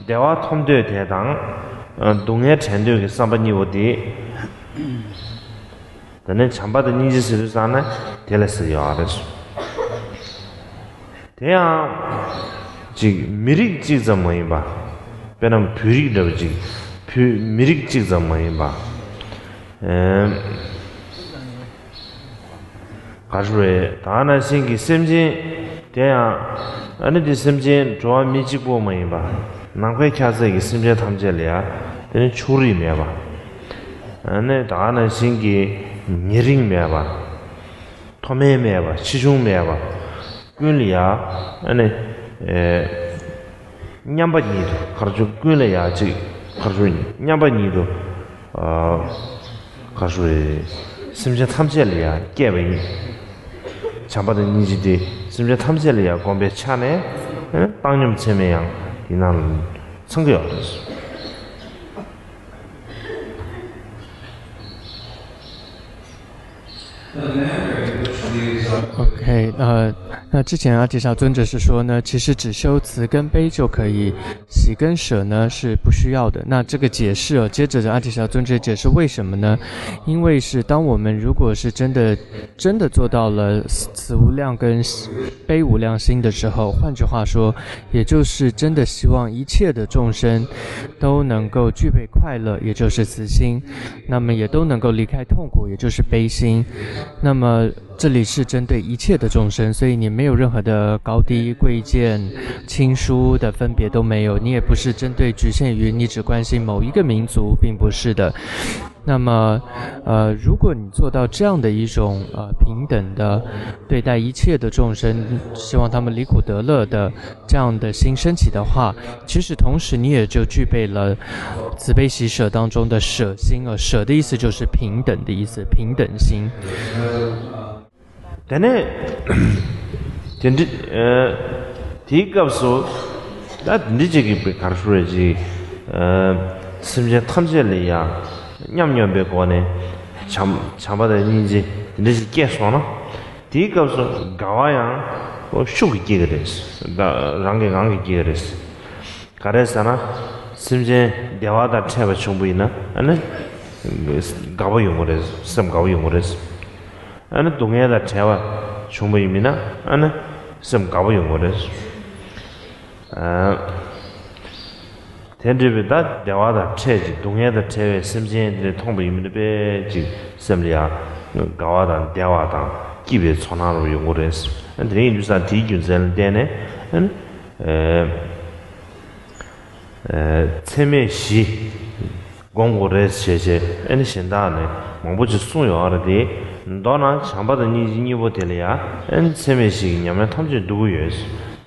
བདེ་བ་ཐོབ་འདོད་དེ་དང་། ཨ། སྡུག་བསྔལ་བྲལ་འདོད་ཀྱི་བསམ་པ་གཉིས་པོ་དེ། དེ་ནས་བྱམས་པ་དང་སྙིང་རྗེ་ཟེར་དུས་ཙང་ནས་དེ་ལ་ཟེར་ཡོད་རེད། དེ་ཡང་ཅིག་མི་རིགས་གཅིག་ཙམ་མ་ཡིན་པ། དཔེར་ན་བོད་རིགས་འདྲ་བོ་ཅིག་བོད་མི་རིགས་གཅིག་ཙམ་མ་ཡིན་པ། ཨེམ། ག་རེ་རེད། ད་ག་ནང་བཞིན་གྱི་སེམས་ཅན་དེ་ཡང་། ཨ་ནི་དེ་སེམས་ཅན་འགྲོ་བ་མི་གཅིག་པོ་མ་ཡིན་པ། ནམ་མཁའི་ཁྱབ་ཚད་ཀྱི་སེམས་ཅན་ཐམས་ཅད་ལ་ཡང་དེ་ནི་ཕྱོགས་རིས་མེད་པ། ཨ་ནི་ད་ག་ནང་བཞིན་གྱི་ཉེ་རིང་མེད་པ། མཐོ་དམན་མེད་པ། ཆེ་ཆུང་མེད་པ། ཀུན་ལ་ཡ། ཨ་ནི། ཨེ། མཉམ་པ་ཉིད་དུ། ག་རེ་ཟེར། ཀུན་ལ་ཡ་ཅིག་ག་རེ་ཟེར། མཉམ་པ་ཉིད་དུ། ཨ། ག་རེ་ཟེར། སེམས་ཅན་ཐམས་ཅད་ལ་ཡ་སྐྱེས་པ་ཡིན། བྱམས་པ་དང་སྙིང་རྗེ་དེ་ སེམས་ཅན་ཐམས་ཅད་ལ་ཡང་སྒོམ་པའི་ཆ་ནས་བཏང་སྙོམས་ཚད་མེད་ཡང་དེ་ནང་ཚང་གི་ཡོད་རེད། OK，呃，那之前阿底峡尊者是说呢，其实只修慈跟悲就可以，喜跟舍呢是不需要的。那这个解释哦，接着阿底峡尊者解释为什么呢？因为是当我们如果是真的真的做到了慈无量跟悲无量心的时候，换句话说，也就是真的希望一切的众生都能够具备快乐，也就是慈心，那么也都能够离开痛苦，也就是悲心。那么这里是针对一切的众生，所以你没有任何的高低贵贱、亲疏的分别都没有，你也不是针对局限于你只关心某一个民族，并不是的。那么，呃，如果你做到这样的一种呃平等的对待一切的众生，希望他们离苦得乐的这样的心升起的话，其实同时你也就具备了慈悲喜舍当中的舍心。呃，舍的意思就是平等的意思，平等心。དེ་ནས་དེ་འདྲི་ཨ་དེའི་སྐབས་སུ་ད་དེ་འདྲི་ཅིག་གི་གར་ཤོར་བའི་ཅིག་ཨ་སེམས་ཅན་ཐམས་ཅད་ལ་ཡང་མཉམ་མཉམ་པའི་སྒོ་ནས་བྱམས་བྱམས་པ་དང་སྙིང་རྗེ་དེ་འདྲི་ཅིག་སྐྱེས་སོང་ན། དེའི་སྐབས་སུ་དགའ་བ་ཡང་ཤུགས་ཀྱིས་སྐྱེ་གི་རེད། རང་གིས་རང་གིས་སྐྱེ་གི་རེད། ག་རེ་ཟེར་ན། སེམས་ཅན་བདེ་བ་དང་འཕྲད་པ་བྱུང་བ་ཡིན་ན་ཨ་ནི་དགའ་པོ་ཡོང་གི་རེད། སེམས་དགའ་པོ་ཡོང་གི་རེད། ཨ་ནི་སྡུག་བསྔལ་དང་བྲལ་བ་བྱུང་བ་ཡིན་ན་ཨ་ནི་སེམས་དགའ་པོ་ཡོང་གི་རེད། ཨ། དེ་འདྲ་བའི་ད་བདེ་བ་དང་འཕྲད་ཅིག་སྡུག་བསྔལ་དང་བྲལ་བའི་སེམས་ཅན་དེ་མཐོང་པ་ཡིན་ན་དཔེ་ཅིག་སེམས་ལ་ཡང་དགའ་བ་དང་བདེ་བ་དང་སྐྱིད་པའི་ཚོར་སྣང་རུ་ཡོང་གི་རེད། ཨ་དེ་ཡིན་དུས་ཙང་དེའི་རྒྱུ་མཚན་ལ་བརྟེན་ནས་ཨ་ནི་ཨ་ཚད་མེད་བཞི་སྒོམ་དགོས་རེད་བྱས་བྱས་ཨ་ནི་གཞན་དག་ནས་མང་པོ་ཅིག་གསུངས་ཡོད་རེད་དེ། མདོར་ན་བྱམས་པ་དང་སྙིང་རྗེ་གཉིས་པོ་དེ་ལ་ཡང་ཨ་ནི་ཚད་མེད་བཞི་གི་ཉམས་ལེན་ཐམས་ཅད་འགྲུབ་ཀྱི་ཡོད།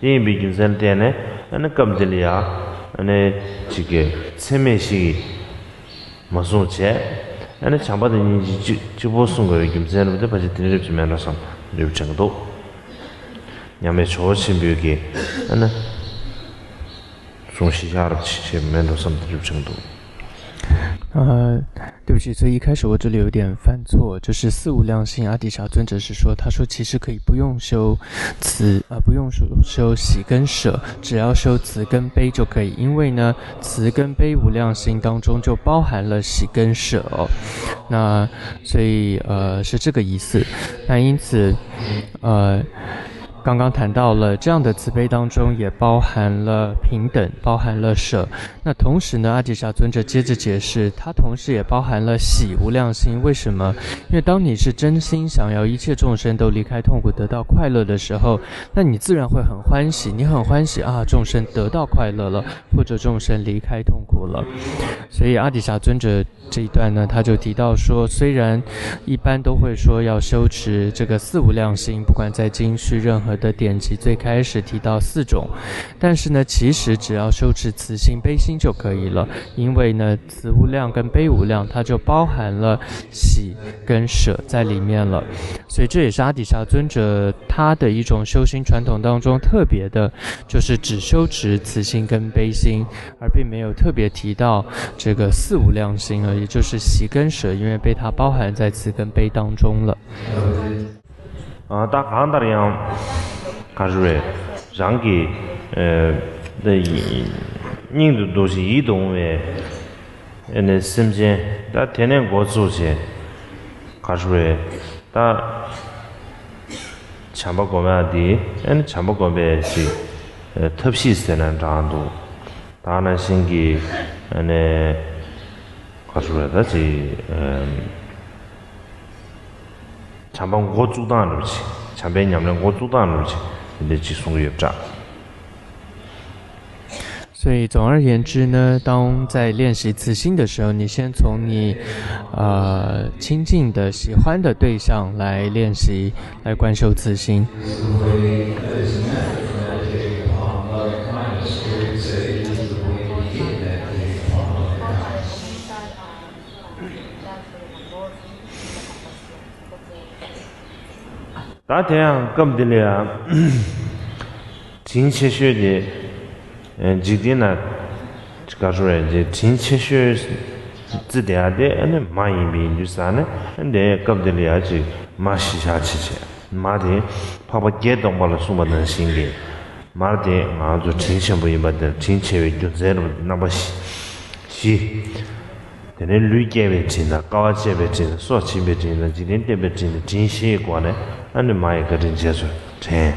དེ་ཡིན་པའི་རྒྱུ་མཚན་ལ་བརྟེན་ནས་ཨ་ནི་སྐབས་འདི་ལ་ཡང་ཨ་ནི་གཅིག་གི་ཚད་མེད་བཞི་གི་མ་གསུངས་བྱས། ཨ་ནི་བྱམས་པ་དང་སྙིང་རྗེ་གཅིག་གཅིག་པོ་གསུང་དགོས་པའི་རྒྱུ་མཚན་རུ་དེ་ཕལ་ཆེར་དེ་རིགས་ཀྱི་མེད་འགྲོ་བསམ་རེ་བ་དྲན་གྱི་འདུག་མཉམ་མེད་ཇོ་བོ་ཆེན་པོའི་གི་ཨ་ནི་གསུང་གཞི་བཞག་རབ་ཆེ་ཆེ་མེད་འགྲོ་བསམ་དེ་རེ་བ་དྲན་གྱི་འདུག 呃，对不起，所以一开始我这里有点犯错，就是四无量心，阿底峡尊者是说，他说其实可以不用修慈，呃，不用修修喜跟舍，只要修慈跟悲就可以，因为呢，慈跟悲无量心当中就包含了喜跟舍哦。那所以呃是这个意思。那因此，呃，刚刚谈到了这样的慈悲当中也包含了平等，包含了舍。那同时呢，阿底峡尊者接着解释，它同时也包含了喜无量心。为什么？因为当你是真心想要一切众生都离开痛苦，得到快乐的时候，那你自然会很欢喜。你很欢喜啊，众生得到快乐了，或者众生离开痛苦了。所以阿底峡尊者这一段呢，他就提到说，虽然一般都会说要修持这个四无量心，不管在经序任何的典籍，最开始提到四种，但是呢，其实只要修持慈心、悲心就可以了，因为呢，慈无量跟悲无量，它就包含了喜跟舍在里面了。所以这也是阿底峡尊者他的一种修行传统当中特别的，就是只修持慈心跟悲心，而并没有特别提到这个四无量心啊，也就是喜跟舍，因为被它包含在慈跟悲当中了。 ཨ་ད་གང་ལྟར་ཡང་ག་རེ་རེད། རང་གི་ཨ་ད་སྙིང་དུ་འདོགས་ཤིང་ཡིད་དུ་འོང་བའི་ཨ་ནི་སེམས་ཅན་ད་དེ་ནས་འགོ་བཙུགས་བྱས་ག་རེ་རེད། ད་བྱམས་པ་སྒོམ་ཡག་འདི་ཨ་ནི་བྱམས་པ་སྒོམ་པའི་ཅིག་ཨ་ཐབས་ཤེས་ཟེར་ན་འདྲ་འདུག་ད་ནང་བཞིན་གྱི་ཨ་ནི་ག་རེ་རེད། ད་ཅིག་ཨ་བྱམས་པ་འགོ་བཙུགས་སྟངས་འདྲ་པོ་ཅིག་བྱམས་པའི་ཉམས་ལེན་འགོ་བཙུགས་སྟངས་འདྲ་པོ་ཅིག་དེ་འདྲ་ཅིག་གསུང་གི་ཡོད་པ་འདྲ། 所以总而言之呢，当在练习慈心的时候，你先从你呃亲近的、喜欢的对象来练习，来观修慈心。ད་དེ་ཡང་སྐབས་འདི་ལ་ཡང་དྲིན་ཆེ་ཤོས་དེ། ཨེ། འཇིག་རྟེན་ན་ག་རེ་ཟེར་དེ། དྲིན་ཆེ་ཤོས་རྩི་དེ་ཡང་དེ་ཨ་ནི་མ་ཡིན་པའི་ཡིན་དུས་ཙང་ནས། ཨ་ནི་དེ་སྐབས་འདི་ལ་ཡང་ཅིག་མ་ཞེས་བྱ་ཅི་བྱེད། མ་དེ་འཕགས་པ་བརྒྱད་སྟོང་པ་ལ་གསུངས་པ་ནང་བཞིན་གྱི་མར་དེ་ང་ཚོ་དྲིན་ཆེན་པོ་ཡིན་པ་དེ། དྲིན་ཆེ་བའི་རྒྱུ་མཚན་རྣམ་པ་བཞི། དེ་ནས་ལུས་བསྐྱེད་པའི་དྲིན་དང་། དཀའ་བ་སྤྱད་པའི་དྲིན་དང་། སྲོག་བྱིན་པའི་དྲིན་དང་། འཇིག་རྟེན་བསྟན་པའི་དྲིན་དང་། དྲིན་བཞི་ཡི་སྒོ་ནས་ཨ་ནི་མ་ཡི་བཀའ་དྲིན་རྗེས་སུ་དྲན།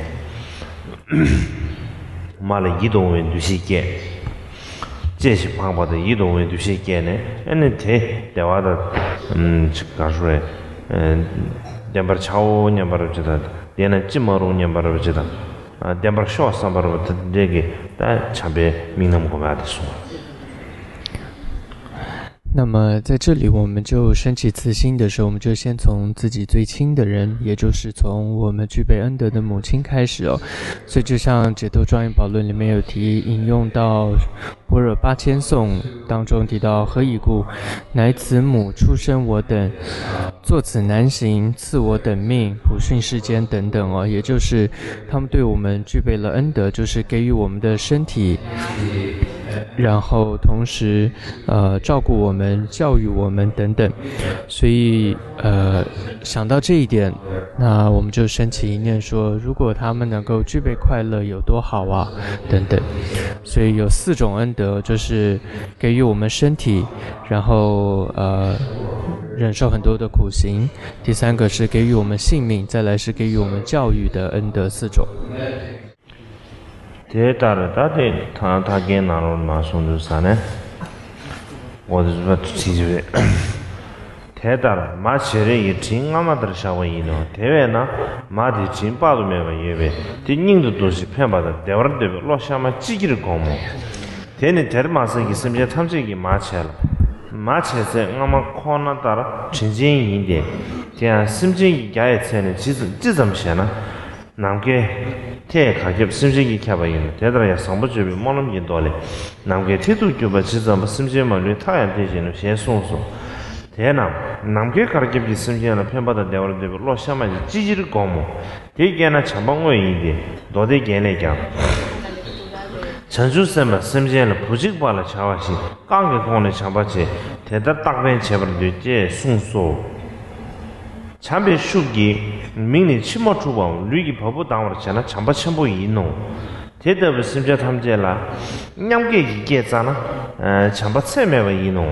མ་ལ་ཡིད་དུ་འོང་བའི་འདུ་ཤེས་བསྐྱེད། གཅེས་ཤིང་ཕངས་པ་དང་ཡིད་དུ་འོང་བའི་འདུ་ཤེས་བསྐྱེད་ནས། ཨ་ནི་དེ་བདེ་བ་དང་། ཨམ། ག་རེ་ཟེར། ཨ། བདེན་པར་བྱའོ་སྙམ་པ་རབ་ཅིག་དང་། བདེན་ན་ཅི་མ་རུང་སྙམ་པ་རབ་ཅིག་དང་། ཨ། བདེན་པར་ཤོག་བསམ་པ་རབ་དང་འདྲེས་ཀྱི་ད་བྱམས་པའི་དམིགས་རྣམ་སྒོམ་ཡག་དེ་གསུངས། 那么在这里，我们就升起慈心的时候，我们就先从自己最亲的人，也就是从我们具备恩德的母亲开始哦。所以，就像《解脱庄严宝论》里面有提，引用到般若八千颂当中提到：何以故？乃此母出生我等，作此难行，赐我等命，普训世间等等哦。也就是他们对我们具备了恩德，就是给予我们的身体，然后同时，呃，照顾我们、教育我们等等。所以，呃，想到这一点，那我们就升起一念说，如果他们能够具备快乐，有多好啊，等等。所以有四种恩德，就是给予我们身体，然后，呃，忍受很多的苦行。第三个是给予我们性命，再来是给予我们教育的恩德，四种。 དེ་ལྟར་ད་དེ་ཐ་ཐ་སྐད་ནང་ལོགས་མར་གསུངས་དུས་ཙང་ནས། འོ་དེ་ཚོ་ཕར་ཁྲིད་ཀྱི་རེད། དེ་ལྟར་མ་བྱས་རེ་ཡི་དྲིན་སྔ་མ་ལྟར་བཞག་པ་ཡིན་ནོ། དེ་བས་ན་མ་དེའི་དྲིན་དཔག་ཏུ་མེད་པ་ཡོད་པས། དེ་སྙིང་དུ་འདོགས་ཤིང་ཕན་པ་དང་བདེ་བར་འདོད་པའི་བློ་གཤའ་མ་ཅི་བགྱིར་བསྒོམ་མོ། དེ་ནི་དེར་མ་ཟད་ཀྱི་སེམས་ཅན་ཐམས་ཅད་ཀྱིས་མ་བྱས་ལ། མ་བྱས་ཚད་སྔ་མ་ཁོ་ན་ལྟར་དྲིན་ཅན་ཡིན་ཏེ། དེ་ཡང་སེམས་ཅན་གྱི་རྒྱ་ཡི་ཚད་ནི་ཇི་ཙམ་ཅི་ཙམ་ཞེ་ན། ནམ་མཁའི་མཐས་གར་ཁྱབ་སེམས་ཅན་གྱིས་ཁྱབ་པ་ཡིན་ནོ། དེ་ལྟར་ཡང་བཟང་པོ་སྤྱོད་པའི་སྨོན་ལམ་གྱི་མདོ་ལས། ནམ་མཁའི་མཐས་གཏུགས་གྱུར་པ་ཇི་ཙམ་པ། སེམས་ཅན་མ་ལུས་མཐའ་ཡང་མཐས་ཕྱིན་ནོ་ཞེས་གསུངས་སོ། དེས་ན་ནམ་མཁའི་གར་ཁྱབ་ཀྱི་སེམས་ཅན་ལ་ཕན་པ་དང་བདེ་བར་འདོད་པའི་བློ་གཤའ་མ་ཅི་བགྱིར་བསྒོམ་མོ། དེ་སྐྱེས་ན་བྱམས་པ་དངོས་ཡིན་ཏེ། མདོ་སྡེ་རྒྱན་ལས་ཀྱང་། བྱང་ཆུབ་སེམས་དཔའ་སེམས་ཅན་ལ་བུ་གཅིག་པ་ལ་བྱ་བ་བཞིན། རྐང་གི་ཁོང་ནས་བྱམས་པ་བྱེད། དེ་ལྟར་རྟག་པས་བྱེད་པར་འདོད་ཅེས་གསུངས་སོ། བྱམས་པའི་ཤུགས་ཀྱིས་མིག་ནས་མཆི་མ་འཁྲུག་པའམ་ལུས་ཀྱི་བ་སྤུ་ལྡང་བར་བྱས་ན་བྱམས་པ་ཆེན་པོ་ཡིན་ནོ། དེ་ལྟ་བུའི་སེམས་ཅན་ཐམས་ཅད་ལ་མཉམ་སྐྱེད་ཀྱིས་སྐྱེས་ཙ་ན། ཨ། བྱམས་པ་ཚད་མེད་པ་ཡིན་ནོ།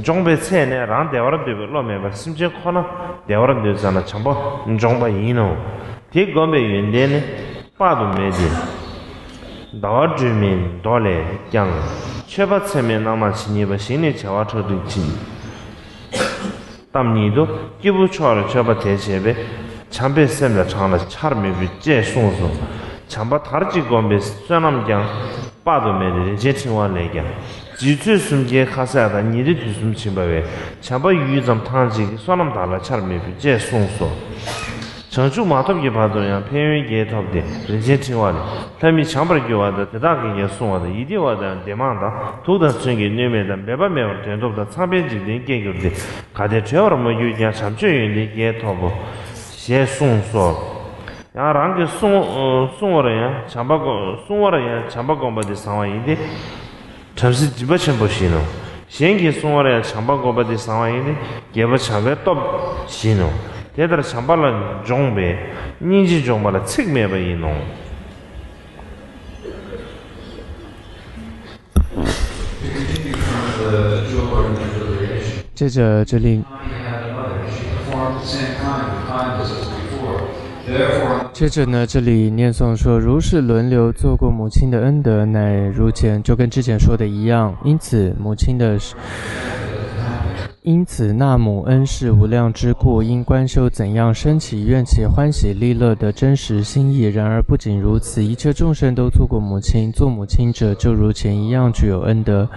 འབྱོངས་པའི་ཚད་ནི་རང་བདེ་བར་འདོད་པའི་བློ་མེད་པར་སེམས་ཅན་ཁོ་ན་བདེ་བར་འདོད་ཙ་ན་བྱམས་པ་འབྱོངས་པ་ཡིན་ནོ། དེ་བསྒོམ་པའི་ཡོན་ཏན་ནི་དཔག་ཏུ་མེད་དེ། ཟླ་བ་སྒྲོན་མེའི་མདོ་ལས་ཀྱང་། མཆོད་པ་ཚད་མེད་རྣམ་སྣང་ཇི་སྙེད་པ། ཞིང་ནས་བྱེ་བ་ཕྲག་བདུན་གྱིས་གཏམས་ཉིད་དུ། སྐྱེས་བུ་མཆོག་ལ་མཆོད་པ་དེ་བྱས་པས། བྱམས་པའི་སེམས་ལ་གྲངས་ལ་ཆར་མེད་པའི་ཅེས་གསུངས་སོ། བྱམས་པ་དར་ཅིག་བསྒོམས་པའི་བསོད་ནམས་ཀྱང་དཔག་ཏུ་མེད་དེ། རིན་ཆེན་ཕྲེང་བ་ལས་ཀྱང་། རྗེ་བཙུན་སུམ་བརྒྱའི་ཁ་ཟས་དང་། ཉི་ཟླ་དུས་གསུམ་བྱིན་པ་བས། བྱམས་པ་ཡུད་ཙམ་ཐང་ཅིག་གིས། བསོད་ནམས་དར་ལ་ཆར་མེད་པའི་ཅེས་གསུངས་སོ། བྱང་ཆུབ་མ་ཐོབ་ཀྱི་བར་དུ་ཡང་ཕན་ཡོན་བརྒྱད་ཐོབ་སྟེ། རིན་ཆེན་ཕྲེང་བ་ལས། ལྷ་མིས་བྱམས་པར་གྱུར་པ་དང་། དེ་དག་གིས་ཀྱང་བསྲུང་བ་དང་། ཡིད་བདེ་བ་དང་བདེ་མང་དང་། དུག་དང་མཚོན་གྱིས་གནོད་མེད་དང་། འབད་པ་མེད་པར་དོན་ཐོབ་དང་། ཚངས་པའི་འཇིག་རྟེན་སྐྱེ་འགྱུར་ཏེ། གལ་ཏེ་གྲོལ་བར་མ་གྱུར་ཀྱང་། བྱམས་ཆོས་ཡོན་ཏན་བརྒྱད་ཐོབ་བོ། ཞེས་གསུངས་སོ། ཡང་རང་གིས་བསྲུང་བསྲུང་བར་ཡང་བྱམས་པ་བསྒོམ། བསྲུང་བར་ཡང་བྱམས་པ་བསྒོམ་པ་དེ་བཟང་བ་ཡིན་ཏེ། བྲམ་ཟེ་སྦྱིན་པ་ཆེན་པོ་བཞིན་ནོ། གཞན་གྱིས་བསྲུང་བར་ཡང་བྱམས་པ་བསྒོམ་པ་དེ་བཟང་བ་ཡིན་ཏེ། རྒྱལ་པོ་བྱམས་པའི་སྟོབས་བཞིན་ནོ། དེ་ལྟར་བྱམས་པ་ལ་སྦྱོངས་པས་སྙིང་རྗེ་འབྱུང་བ་ལ་ཚེགས་མེད་པ་ཡིན་ནོ། 接着这里，接着呢，这里念诵说，如是轮流做过母亲的恩德，乃如前，就跟之前说的一样。因此，母亲的，因此那母恩是无量之故，应观修怎样生起愿起欢喜利乐的真实心意。然而，不仅如此，一切众生都做过母亲，做母亲者就如前一样具有恩德。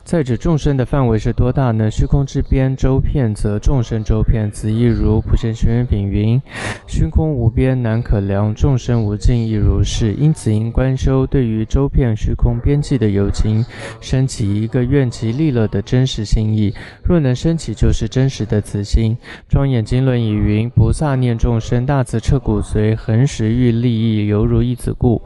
再者，众生的范围是多大呢？虚空之边，周遍则众生周遍。此亦如普贤行愿品云：虚空无边，难可量，众生无尽亦如是。因此，应观修对于周遍虚空边际的有情，升起一个愿起利乐的真实心意。若能升升起就是真实的慈心。庄严经论语云：“菩萨念众生，大慈彻骨髓，恒时遇利益，犹如一子故。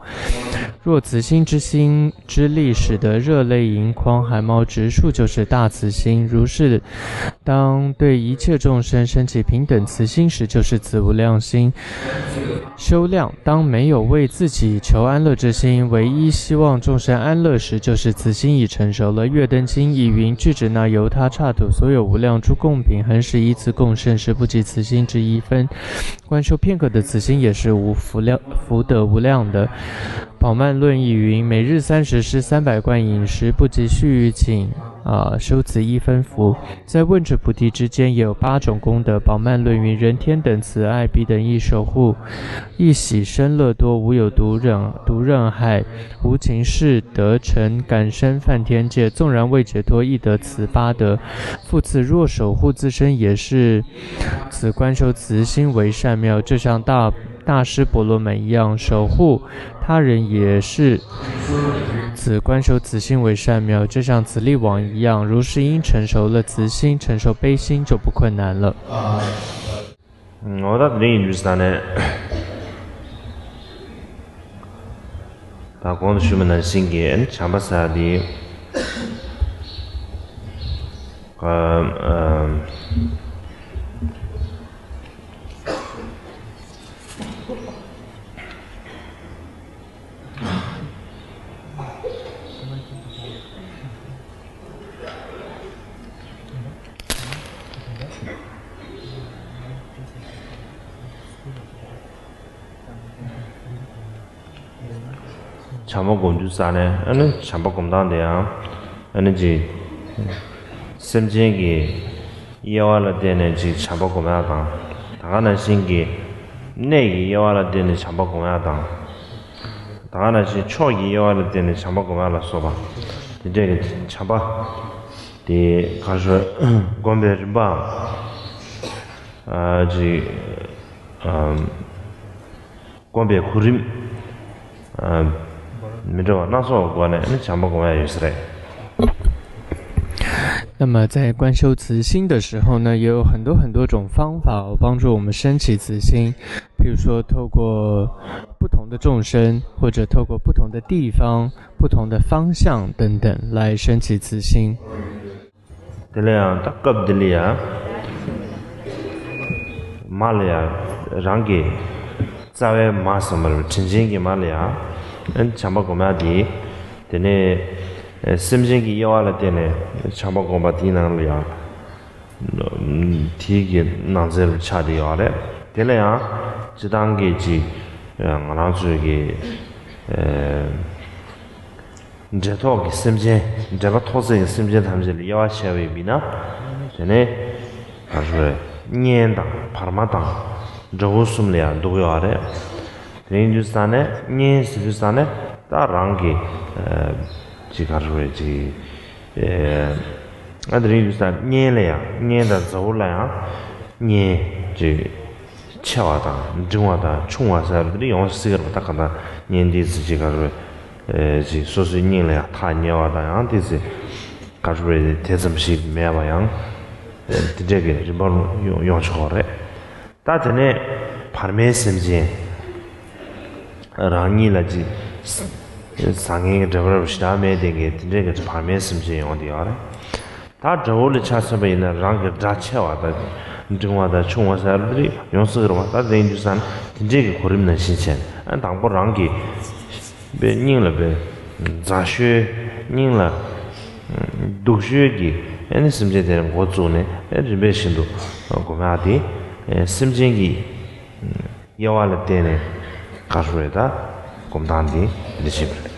若慈心之心之力，使得热泪盈眶，寒毛直竖，就是大慈心。如是，当对一切众生升起平等慈心时，就是慈无量心。修量，当没有为自己求安乐之心，唯一希望众生安乐时，就是慈心已成熟了。”《月灯经》亦云：“俱胝那由他刹土，所有无量诸供品，恒时依次供圣，实不及慈心之一分。”观修片刻的慈心也是无福量、福德无量的。《宝鬘论》亦云：“每日三时施三百灌饮，实不及须臾请，啊，修此一分福。”在问智菩提之间，也有八种功德。《宝鬘论》云：“人天等慈爱，彼等亦守护，亦喜生乐多，无有独忍、独忍害，无情事得成，感生梵天界。纵然未解脱，亦得此八德。复次，若守护自身，也是此观修慈心为善妙，就像大、大师婆罗门一样，守护他人也是此观修慈心为善妙，就像慈力王一样。如是因成熟了慈心，成熟悲心就不困难了。”འོ་ད་དེ་རིང་ཡིན་དུས་ས་ནས། ད་གོང་དུ་ཞུས་པ་ནང་བཞིན་གྱི་བྱམས་པ་ཟེར་དེ། ཨ། ཨ། བྱམས་པ་སྒོམ་རྒྱུ་ས་ནས་ཨ་ནི་བྱམས་པ་སྒོམ་སྟངས་དེ་ཡང་ཨ་ནི་ཅིག་སེམས་ཅན་གྱི་དབྱེ་བ་ལ་བརྟེན་ནས་ཅིག་བྱམས་པ་སྒོམ་ཡག་དང་། ད་ག་ནང་བཞིན་གྱི་གནས་ཀྱི་དབྱེ་བ་ལ་བརྟེན་ནས་བྱམས་པ་སྒོམ་ཡག་དང་། ད་ག་ནང་བཞིན་ཕྱོགས་ཀྱི་དབྱེ་བ་ལ་བརྟེན་ནས་བྱམས་པ་སྒོམ་ཡག་ལ་སོགས་པ་དེ་འདྲས་ཀྱི་བྱམས་པ་དེ་ག་རེ་ཞུ། སྒོམ་པའི་རིམ་པའམ། ཨ་ཅིག་ཨམ། སྒོམ་པའི་གོ་རིམ། ཨམ། མི་འདྲ་བ་སྣ་ཚོགས་སྒོ་ནས་ནི་བྱམས་པ་སྒོམ་ཡག་ཡོད་ས་རེད། 那么在观修慈心的时候呢，也有很多很多种方法帮助我们升起慈心。譬如说，透过不同的众生，或者透过不同的地方、不同的方向等等来升起慈心。 དེ་ལ་ཡང་ད་སྐབས་འདི་ལ་ཡང་མ་ལ་ཡང་རང་གི་རྩ་བའི་མ་ཟེར་མ་རེད། དྲིན་ཅན་གྱི་མ་ལ་ཡང་བྱམས་པ་སྒོམ་ཡག་དེ། དེ་ནས་སེམས་ཅན་གྱི་དབྱེ་བ་ལ་བརྟེན་ནས་བྱམས་པ་སྒོམ་པ་དེའི་ནང་ལ་ཡང་དེའི་གི་ནང་ཚན་རུ་ཆགས་བསྡད་ཡོད་རེད། དེ་ལ་ཡང་སྤྱི་བཏང་གི་ཅིག་ང་རང་ཚོའི་གི་འབྲེལ་ཐོགས་ཀྱི་སེམས་ཅན། འབྲེལ་པ་ཐོགས་ཚད་ཀྱི་སེམས་ཅན་ཐམས་ཅད་ལ་དབྱེ་བ་ཕྱེ་བ་ཡིན་ན། དེ་ནས་ག་རེ་ཞུ་རེད། གཉེན་དང་བར་མ་དང་དགྲ་བོ་གསུམ་ལ་ཡང་འདུ་གི་ཡོད་རེད། དེ་ཡིན་དུས་ས་ནས་གཉེན་ཟེར་དུས་ས་ནས་ད་རང་གི་ཅིག་ག་རེ་ཞུ་རེད། ཅིག་ཨ་དེ་རིང་དུས་ས་གཉེན་ལ་ཡང་། གཉེན་དང་མཛའ་བོ་ལ་ཡང་གཉེན་ཅིག་ཆེ་བ་དང་འབྲིང་བ་དང་ཆུང་བ་ཟེར་བ་དེ་ཡོང་སྲིད་ཀྱི་རེད་པ། ད་ག་ད་གཉེན་འདི་ཚོ་ཅིག་ག་རེ་ཞུ་རེད། ཅིག་སོ་སོའི་སྙིང་ལ་ཡང་ཐག་ཉེ་བ་དང་། ཡང་དེ་ཚོ་ག་རེ་ཞུ་རེད། དེ་ཙམ་ཞིག་མེད་པ་ཡང་དེ་འདྲས་ཀྱི་རིམ་པར་ཡོང་ཡོང་ཆོག་གི་རེད། ད་དེ་ནས་བར་མའི་སེམས་ཅན། རང་ཉིད་ལ་ཅིག་བཟང་ངན་གྱི་འབྲེལ་བ་ཞེ་དྲག་མེད་དེ་གའི་དེ་འདྲས་ཀྱི་བར་མའི་སེམས་ཅན་ཡོང་བསྡད་ཡོད་རེད། ད་དགྲ་བོ་ལ་ཆ་མཚོན་པ་ཡིན་ན། རང་གི་དགྲ་ཆེ་བ་དང་འབྲིང་བ་དང་ཆུང་བ་ཟེར་བ་དེ་ཡོང་སྲིད་ཀྱི་རེད་པ། ད་དེ་ཡིན་དུས་ས་ན་དེ་འདྲས་ཀྱི་གོ་རིམ་ནང་བཞིན་བྱས་ནས། ཨ་དང་པོ་རང་གི་པའི་སྙིང་ལ་པའི་མཛའ་ཤོས། སྙིང་ལ་སྡུག་ཤོས་ཀྱི་ཨ་ནི་སེམས་ཅན་དེ་འགོ་བཙུགས་ནས། ཨ་རིམ་པས་བཞིན་དུ་སྒོམ་ཡག་དེ་སེམས་ཅན་གྱི་དབྱེ་བ་ལ་བརྟེན་ནས་ག་རེ་ཞུ་རེད། ད་སྒོམ་སྟངས་དེ་འདི་བྱེད་པ་རེད།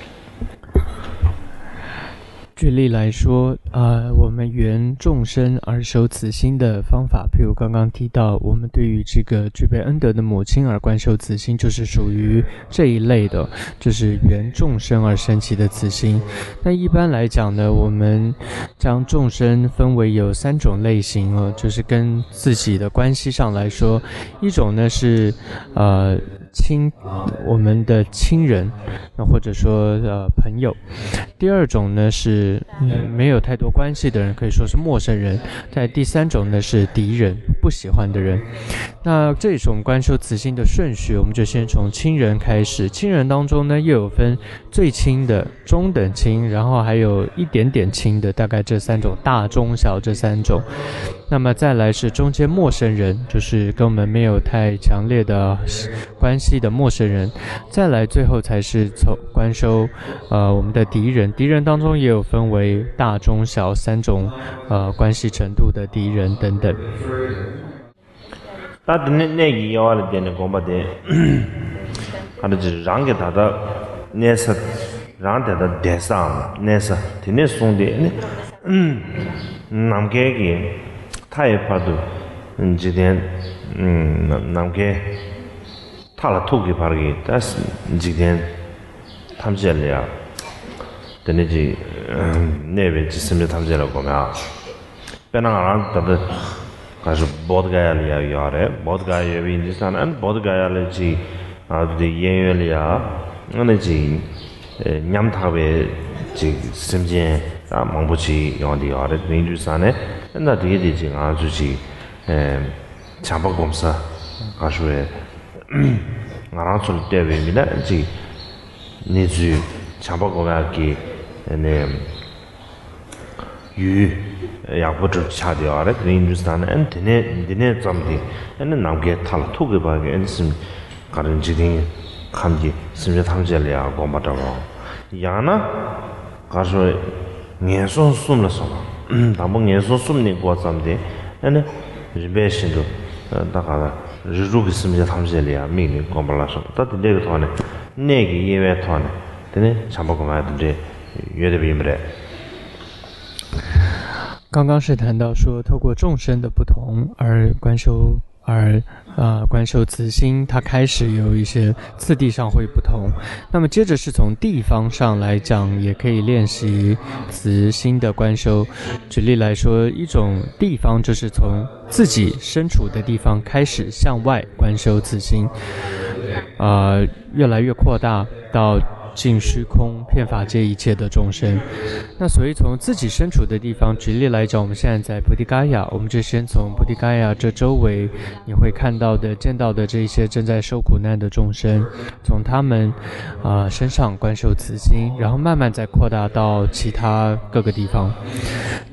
举例来说，呃，我们缘众生而修慈心的方法，譬如刚刚提到，我们对于这个具备恩德的母亲而观修慈心，就是属于这一类的，就是缘众生而升起的慈心。那一般来讲呢，我们将众生分为有三种类型哦，就是跟自己的关系上来说，一种呢是，呃，亲，我们的亲人，那或者说，呃，朋友。第二种呢是，嗯，没有太多关系的人，可以说是陌生人。在第三种呢是敌人，不喜欢的人。那这也是我们观修慈心的顺序，我们就先从亲人开始。亲人当中呢，又有分最亲的、中等亲，然后还有一点点亲的，大概这三种，大中小这三种。那么再来是中间陌生人，就是跟我们没有太强烈的关系的陌生人。再来最后才是从观修，呃，我们的敌人。敌人当中也有分为大、中、小三种，呃，关系程度的敌人等等。 ད་དེ་ནས་གནས་ཀྱི་དབྱེ་བ་ལ་བརྟེན་ནས་སྒོམ་པ་དེ། ག་འདྲ་ཅིག་རང་གི་ད་ལྟ་གནས་ས། རང་དེ་ལྟར་བསྡད་སའམ་གནས་ས་དེ་ནས་བཟུང་སྟེ་ནི། ནམ་མཁའི་གི་མཐའ་ཡི་བར་དུ་འཇིག་རྟེན། ནམ་མཁའི་མཐའ་ལ་ཐུག་གི་བར་གྱི་ད་འཇིག་རྟེན་ཐམས་ཅད་ལ་ཡང་། དེ་ནས་ཅིག་གནས་པའི་ཅིག་སེམས་ཅན་ཐམས་ཅད་ལ་སྒོམ་ཡ། དཔེར་ན་ང་རང་ད་ལྟ་ག་ཞུ་བོད་ག་ཡ་ལ་ཡ་ཡོད་རེད། བོད་ག་ཡ་ཡོད་པའི་འདི་ས་ན་ཨན་བོད་ག་ཡ་ལ་ཅིག་ང་ཚོ་དེ་གཡས་གཡོན་ལ་ཡ་ཨ་ནི་ཅིག་ཉམ་ཐག་པའི་ཅིག་སེམས་ཅན་ད་མང་པོ་ཅིག་ཡོང་དེ་ཡོད་རེད། དེ་འདུས་ས་ནས་ཨན་ད་དེ་གི་དེ་ཅིག་ང་ཚོ་ཅིག་བྱམས་པ་སྒོམ་ས་ག་ཞུ་བས་ང་རང་ཚོ་ལ་བལྟས་པའི་མི་ན་ཅིག་གནས་ཚུལ་བྱམས་པ་སྒོམ་ཡག་གི་ནས། ཡུལ་ཡག་པོ་འགྲུབ་ཆགས་བསྡད་ཡོད་རེད། དེ་ཡིན་དུས་ཙང་ནས་ཨ་ནི་དེ་ནས་འདི་ནས་བརྩམས་ཏེ་ཨ་ནི་ནམ་མཁའི་མཐའ་ལ་ཐུག་གི་བར་གྱི་ཨ་ནི་སེམས་ག་རེ་འཇིག་རྟེན་ཁམས་ཀྱི་སེམས་ཅན་ཐམས་ཅད་ལ་ཡང་སྒོམ་པ་འདྲ་བོ། ཡང་ན་ག་རེ་ངན་སོང་གསུམ་ལ་སོགས་པ། དང་པོ་ངན་སོང་གསུམ་ནས་འགོ་བརྩམས་ཏེ་ཨ་ནི་རིམ་པས་བཞིན་དུ་ད་ག་ལ་རིགས་དྲུག་གི་སེམས་ཅན་ཐམས་ཅད་ལ་ཡང་དམིགས་ནས་སྒོམ་པ་ལ་སོགས་པ། ད་དེ་འདྲའི་གི་ཐོག་ནས་གནས་ཀྱི་དབྱེ་བའི་ཐོག་ནས་དེ་ནས་བྱམས་པ་སྒོམ་ཡག་དེ་འདྲའི་ཡོད་བསྡད་པ་ཡིན་པ་རེད། 刚刚是谈到说，透过众生的不同而观修，而呃观修慈心，它开始有一些次第上会不同。那么接着是从地方上来讲，也可以练习慈心的观修。举例来说，一种地方就是从自己身处的地方开始向外观修慈心，呃，越来越扩大到尽虚空遍法界一切的众生。那所以从自己身处的地方，举例来讲，我们现在在菩提伽耶，我们就先从菩提伽耶这周围你会看到的、见到的这一些正在受苦难的众生，从他们啊、呃身上观受慈心，然后慢慢再扩大到其他各个地方。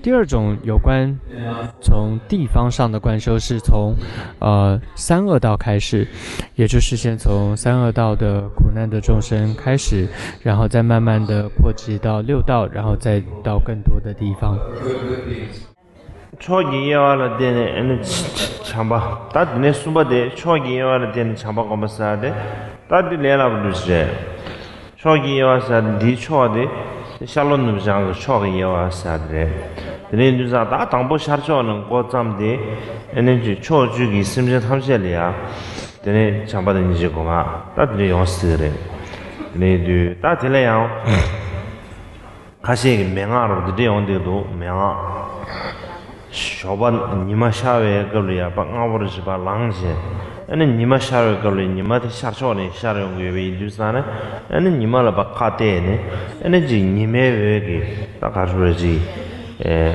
第二种有关从地方上的观修是从呃三恶道开始，也就是先从三恶道的苦难的众生开始，然后再慢慢的扩及到六道，然后再到更多的地方。 ཕྱོགས་ཀྱི་དབྱེ་བ་ལ་བརྟེན་ནས་ཨ་ནི་བྱམས་པ། ད་དེ་ནས་གསུམ་པ་དེ་ཕྱོགས་ཀྱི་དབྱེ་བ་ལ་བརྟེན་ནས་བྱམས་པ་སྒོམ་པ་ཟེར་ཏེ། ད་འདི་ལས་སླ་པོ་འདུག་ཟེར། ཕྱོགས་ཀྱི་དབྱེ་བ་ཟེར་ཏེ་འདིའི་ཕྱོགས་དེ་ཤར་ལྷོ་ནུབ་བྱང་གི་ཕྱོགས་ཀྱི་དབྱེ་བ་ཟེར་ཏེ་རེད། དེ་ནས་འདུག་ཟེར་ད་དང་པོ་ཤར་ཕྱོགས་ནས་འགོ་བརྩམས་ཏེ་ཨ་ནི་ཕྱོགས་བཅུ་གི་སེམས་ཅན་ཐམས་ཅད་ལ་ཡང་དེ་ནས་བྱམས་པ་དང་སྙིང་རྗེ་སྒོམ་པ་ད་དེ་འདྲ་ཡོང་སྲིད་ཀྱི་རེད། དེ་ནས་འདུག་ད་དེ་ལ་ཡང་། ཁ་ཤས་ཀྱི་མན་ངག་རུ་འདི་འདྲ་ཡོང་གི་འདུག་མན་ངག་ཞོགས་པ་ཉི་མ་ཤར་བའི་སྐབས་ལ་ཡར་པ་སྔ་པོར་བྱེད་པ་ལངས་བྱས། ཨ་ནི་ཉི་མ་ཤར་བའི་སྐབས་ལ་ཉི་མ་དེ་ཤར་ཕྱོགས་ནས་ཤར་ཡོང་གི་ཡོད་པ་ཡིན་དུས་ཙང་ནས། ཨ་ནི་ཉི་མ་ལ་པ་ཁ་གཏད་ནས། ཨ་ནི་ཅིག་ཉི་མའི་འོད་ཀྱིས་ད་ག་རེ་ཅིག་ཨེ།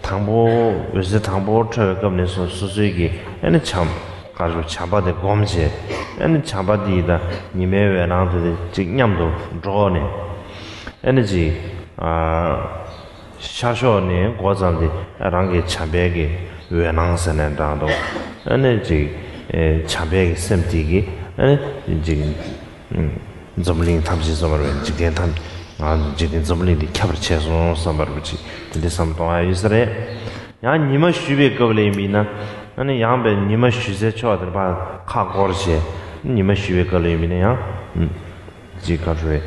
དང་པོ་འོད་ཟེར་དང་པོ་འཕྲོ་བའི་སྐབས་ནས་བཟུང་སོ་སོའི་གི་ཨ་ནི་བྱམས། ག་རེ་བྱམས་པ་དེ་སྒོམ་བྱས། ཨ་ནི་བྱམས་པ་དེ་ཡིས་ད་ཉི་མའི་འོད་སྣང་དེ་དེ་ཅིག་མཉམ་དུ་འགྲོགས་ནས། ཨ་ནི་ཅིག་ཨ། ཤར་ཕྱོགས་ནས་འགོ་བརྩམས་ཏེ་རང་གི་བྱམས་པའི་གི་འོད་སྣང་ཟེར་ནས་འདྲ་འདུག་ཨ་ནི་ཅིག་ཨེ། བྱམས་པའི་གི་སེམས་དེ་གིས་ཨ་ནི་ཅིག་ཨུམ། འཛམ་བུ་གླིང་ཐམས་ཅད་བསམ་པར་བའི་འཇིག་རྟེན་ཐམས། ང་འཇིག་རྟེན་འཛམ་བུ་གླིང་འདི་ཁྱབ་པར་བྱས་སོང་བསམ་པར་བུ་ཅིག་དེ་འདྲའི་བསམ་གཏོང་བ་ཡོད་ས་རེད། ཡང་ཉི་མ་ཞུ་བའི་སྐབས་ལ་ཡིན་པ་ཡིན་ན། ཨ་ནི་ཡང་པའི་ཉི་མ་ཞུ་སའི་ཕྱོགས་དེར་ཕར་ཁ་སྐོར་བྱས། ཉི་མ་ཞུ་བའི་སྐབས་ལ་ཡིན་པ་ཡིན་ན་ཡང་། ཅིག་ག་རེ།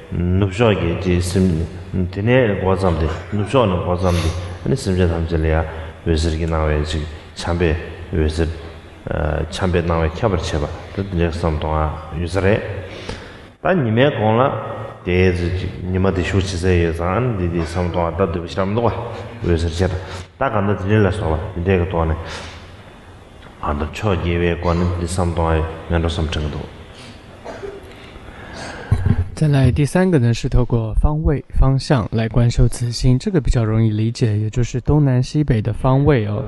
ནུབ་ཕྱོགས་ཀྱི་ཅིག་སེམས། དེ་ནས་འགོ་བརྩམས་ཏེ་ནུབ་ཕྱོགས་ནས་འགོ་བརྩམས་ཏེ་ཨ་ནི་སེམས་ཅན་ཐམས་ཅད་ལ་ཡང་འོད་ཟེར་གྱི་སྣང་བས་ཅིག་བྱམས་པའི་འོད་ཟེར། བྱམས་པའི་སྣང་བས་ཁྱབ་པར་བྱེད་པ་ད་དེ་འདྲའི་བསམ་གཏོང་བ་ཡོད་ས་རེད། ད་ཉི་མའི་གོང་ལ་དེའི་ཚེ་ཅིག་ཉི་མ་དེ་ཤུགས་ཆེ་ས་ཡོད་ཙང་འདི་དེ་བསམ་གཏོང་བ་ད་འདུག་པ་ཞིག་རམ་འདུག་པ་འོད་ཟེར་ཆེ་ད་ད་གང་ལྟར་དེ་འདྲའི་ལ་སོགས་པ་དེ་འདྲའི་གི་ཐོག་ནས་གང་ལྟར་ཕྱོགས་དགྱེ་བའི་སྒོ་ནས་འདི་བསམ་གཏོང་བ་མེད་འགྲོ་བསམ་དྲན་གི་འདུག 再来第三个呢，是透过方位、方向来观修慈心，这个比较容易理解，也就是东南西北的方位哦。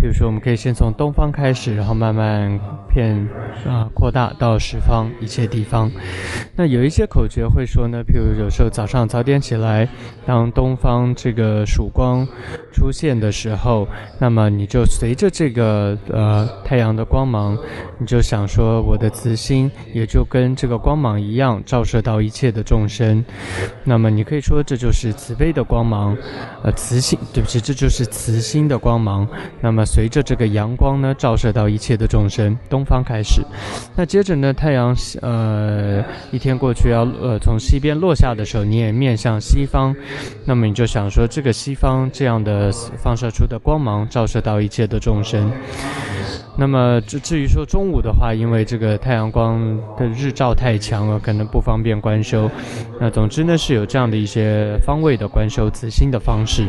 比如说，我们可以先从东方开始，然后慢慢变啊、扩大到十方一切地方。那有一些口诀会说呢，譬如有时候早上早点起来，当东方这个曙光出现的时候，那么你就随着这个呃太阳的光芒，你就想说我的慈心也就跟这个光芒一样照射到一切的众生。那么你可以说这就是慈悲的光芒，呃，慈心，对不起，这就是慈心的光芒。那么随着这个阳光呢，照射到一切的众生，东方开始。那接着呢，太阳呃一天过去要呃从西边落下的时候，你也面向西方，那么你就想说这个西方这样的放射出的光芒照射到一切的众生。那么至至于说中午的话，因为这个太阳光的日照太强了，可能不方便观修。那总之呢，是有这样的一些方位的观修慈心的方式。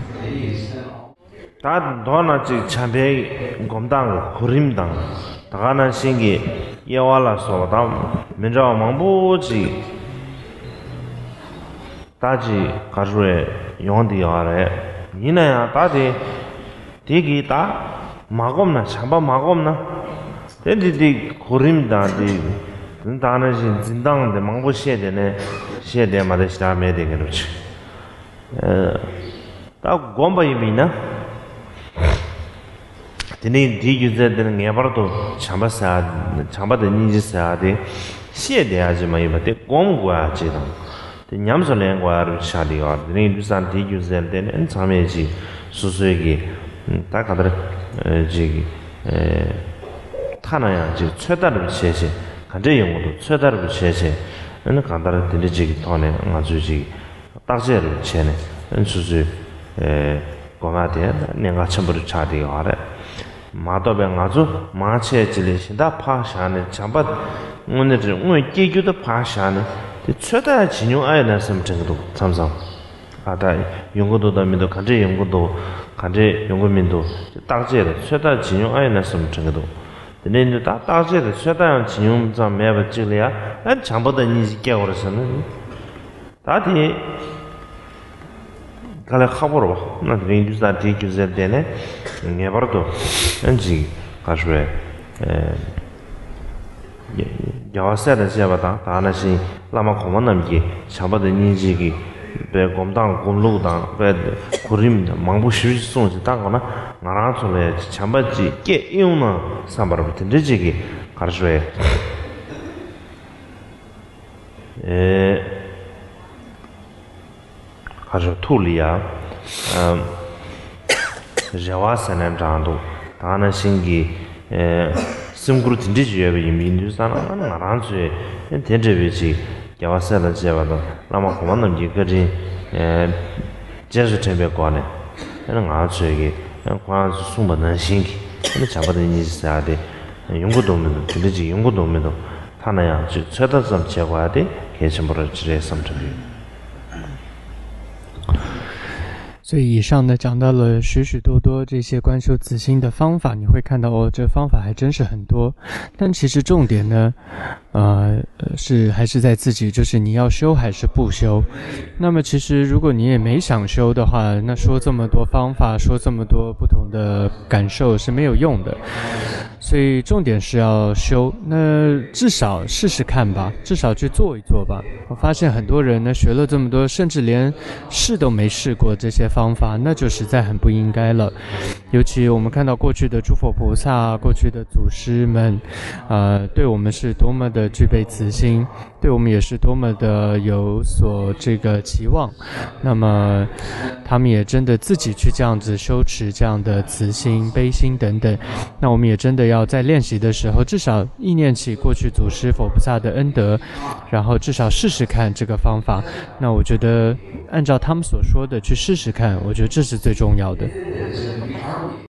ད་མདོར་ན་ཅིག་བྱམས་པའི་སྒོམ་སྟངས་ཀྱི་གོ་རིམ་དང་། ད་ག་ནང་བཞིན་གྱི་དབྱེ་བ་ལ་སོགས་པ་དང་མི་འདྲ་བ་མང་པོ་ཅིག་ད་ཅིག་ག་རེ་ཡོང་བསྡད་ཡོད་རེད། ཡིན་ན་ཡང་ད་དེ་དེ་གི་ད་མ་སྒོམ་ན། བྱམས་པ་མ་སྒོམ་ན། དེ་འདི་དེ་གོ་རིམ་དང་དེ་ད་ག་ནང་བཞིན་འཛིན་སྟངས་དེ་མང་པོ་བཤད་དེ་ནས་བཤད་དེ་མ་དེ་ཞེ་དྲག་མེད་དེ་གི་རུ་ཆུ། ད་སྒོམ་པ་ཡིན་པ་ཡིན་ན། དེ་ནས་འདིའི་རྒྱུ་མཚན་དེ་ནི་ངེས་པར་དུ་བྱམས་པ་ཟེར་བྱམས་པ་དང་སྙིང་རྗེ་ཟེར་བ་དེ་ཤེས་བསྡད་ཡ་ཅིག་མ་ཡིན་པ་དེ་སྒོམ་དགོས་ཡ་ཅིག་དང་། དེ་ཉམས་སུ་ལེན་དགོས་ཡ་རུ་ཆགས་བསྡད་ཡོད། དེ་ནས་འདི་ཙང་དེའི་རྒྱུ་མཚན་དེ་ནི་ཚང་མས་ཅིག་སོ་སོའི་གི་ད་ག་ལྟར་ཅིག་ཐ་ན་ཡང་ཅིག་ཚོད་ལྟ་རུ་བྱས་བྱས། ག་འདྲས་ཡོང་གི་འདུག་ཚོད་ལྟ་རུ་བྱས་བྱས། ཨ་ནི་གང་ལྟར་དེ་འདྲ་ཅིག་གི་ཐོག་ནས་ང་ཚོས་ཅིག་བརྟག་དཔྱད་རུ་བྱས་ནས་སོ་སོའི་སྒོ་ང་དེ་གནད་འགག་ཆེན་པོ་རུ་ཆགས་བསྡད་ཡོད་རེད། མ་གཏོགས་པའི་ང་ཚོ་མང་ཆེ་ཅིག་ལས་གཞན་དག་ཕར་བཞག་ནས། བྱམས་པ་དངོས་གནས་དྲན་དངོས་སྐྱེ་རྒྱུ་དེ་ཕར་བཞག་ནས་དེ་ཚོད་ལྟ་བྱེད་མྱོང་ཨ་ཡོད་ན་བསམ་དྲན་གྱི་འདུག་མཚམས་མཚམས། ཨ་ད་ཡོང་གི་འདུག་དང་མི་འདུག་ག་འདྲས་ཡོང་གི་འདུག་ག་འདྲས་ཡོང་གི་མི་འདུག་བརྟག་དཔྱད་དང་ཚོད་ལྟ་བྱེད་མྱོང་ཨ་ཡོད་ན་བསམ་དྲན་གྱི་འདུག་དེ་ནས་འདི་ད་བརྟག་དཔྱད་དང་ཚོད་ལྟ་ཡང་བྱེད་མྱོང་ཙམ་མེད་པ་གཅིག་ལ་ཡ་ཨ་བྱམས་པ་དང་སྙིང་རྗེ་སྐྱེ་བར་ཟེར་ན། ད་དེ་དཀའ་ལས་ཁག་པོ་རེད་བ། ན་དེ་རིང་དུས་ཙང་དེའི་རྒྱུ་མཚན་བརྟེན་ནས་ངེས་པར་དུ་ཨ་ཅིག་ག་རེ་ཞུ་བས། རྒྱལ་བ་སྲས་དང་བཅས་པ་དང་། ད་ག་ནང་བཞིན་བླ་མ་གོང་མ་རྣམས་ཀྱིས་བྱམས་པ་དང་སྙིང་རྗེ་གི་པའི་སྒོམ་སྟངས་སྒོམ་ལུགས་དང་པའི་གོ་རིམ་མང་པོ་ཞེ་པོ་ཅིག་གསུངས་ཅིག་བཏང་དགོས་ན། ང་རང་ཚོ་ལ་བྱམས་པ་ཅིག་སྐྱེ་ཨེ་ཡོང་ན་བསམ་པ་རེད་བ། དེ་འདྲ་ཅིག་གི་ག་རེ་ཞུ་བས། ཨེ། ག་རེ་ཐུགས་ལ་ཡ། ཨམ། རེ་བ་ཟེར་ན་འདྲ་འདུག་ད་ག་ནང་བཞིན་གྱི། ཨེ། སེམས་ཁུར་དེ་འདྲ་ཅིག་ཡོད་པ་ཡིན་པ་ཡིན་དུས་ཙང་ན། ང་རང་ཚོས་དེ་འདྲ་བའི་ཅིག་རྒྱལ་བ་སྲས་དང་བཅས་པ་དང་བླ་མ་གོང་མ་རྣམས་ཀྱི་བཀའ་དྲིན། ཨེ། རྗེས་སུ་དྲན་པའི་སྒོ་ནས། ཨེ་ང་ཚོས་ཀྱི་ཁོ་རང་ཚོས་གསུངས་པ་ནང་བཞིན་གྱི་བྱམས་པ་དང་སྙིང་རྗེ་ཟེར་ཡ་དེ་ཡོང་གི་འདུག་མི་འདུག་དེ་འདྲ་ཅིག་ཡོང་གི་འདུག་མི་འདུག་ཐ་ན་ཡང་ཅིག་ཚོད་ལྟ་ཙམ་བྱེད་དགོས་ཡ་དེ་གལ་ཆེན་པོ་རེད་ཅི་རེད་བསམ་དྲན་གྱི་ཡོད། 所以以上呢讲到了许许多多这些观修慈心的方法，你会看到哦，这方法还真是很多。但其实重点呢，呃，是还是在自己，就是你要修还是不修。那么其实如果你也没想修的话，那说这么多方法，说这么多不同的感受是没有用的。所以重点是要修，那至少试试看吧，至少去做一做吧。我发现很多人呢，学了这么多，甚至连试都没试过这些方法，那就实在很不应该了。尤其我们看到过去的诸佛菩萨啊，过去的祖师们，呃，对我们是多么的具备慈心，对我们也是多么的有所这个期望。那么他们也真的自己去这样子修持这样的慈心、悲心等等。那我们也真的要在练习的时候，至少意念起过去祖师佛菩萨的恩德，然后至少试试看这个方法。那我觉得按照他们所说的去试试看，我觉得这是最重要的。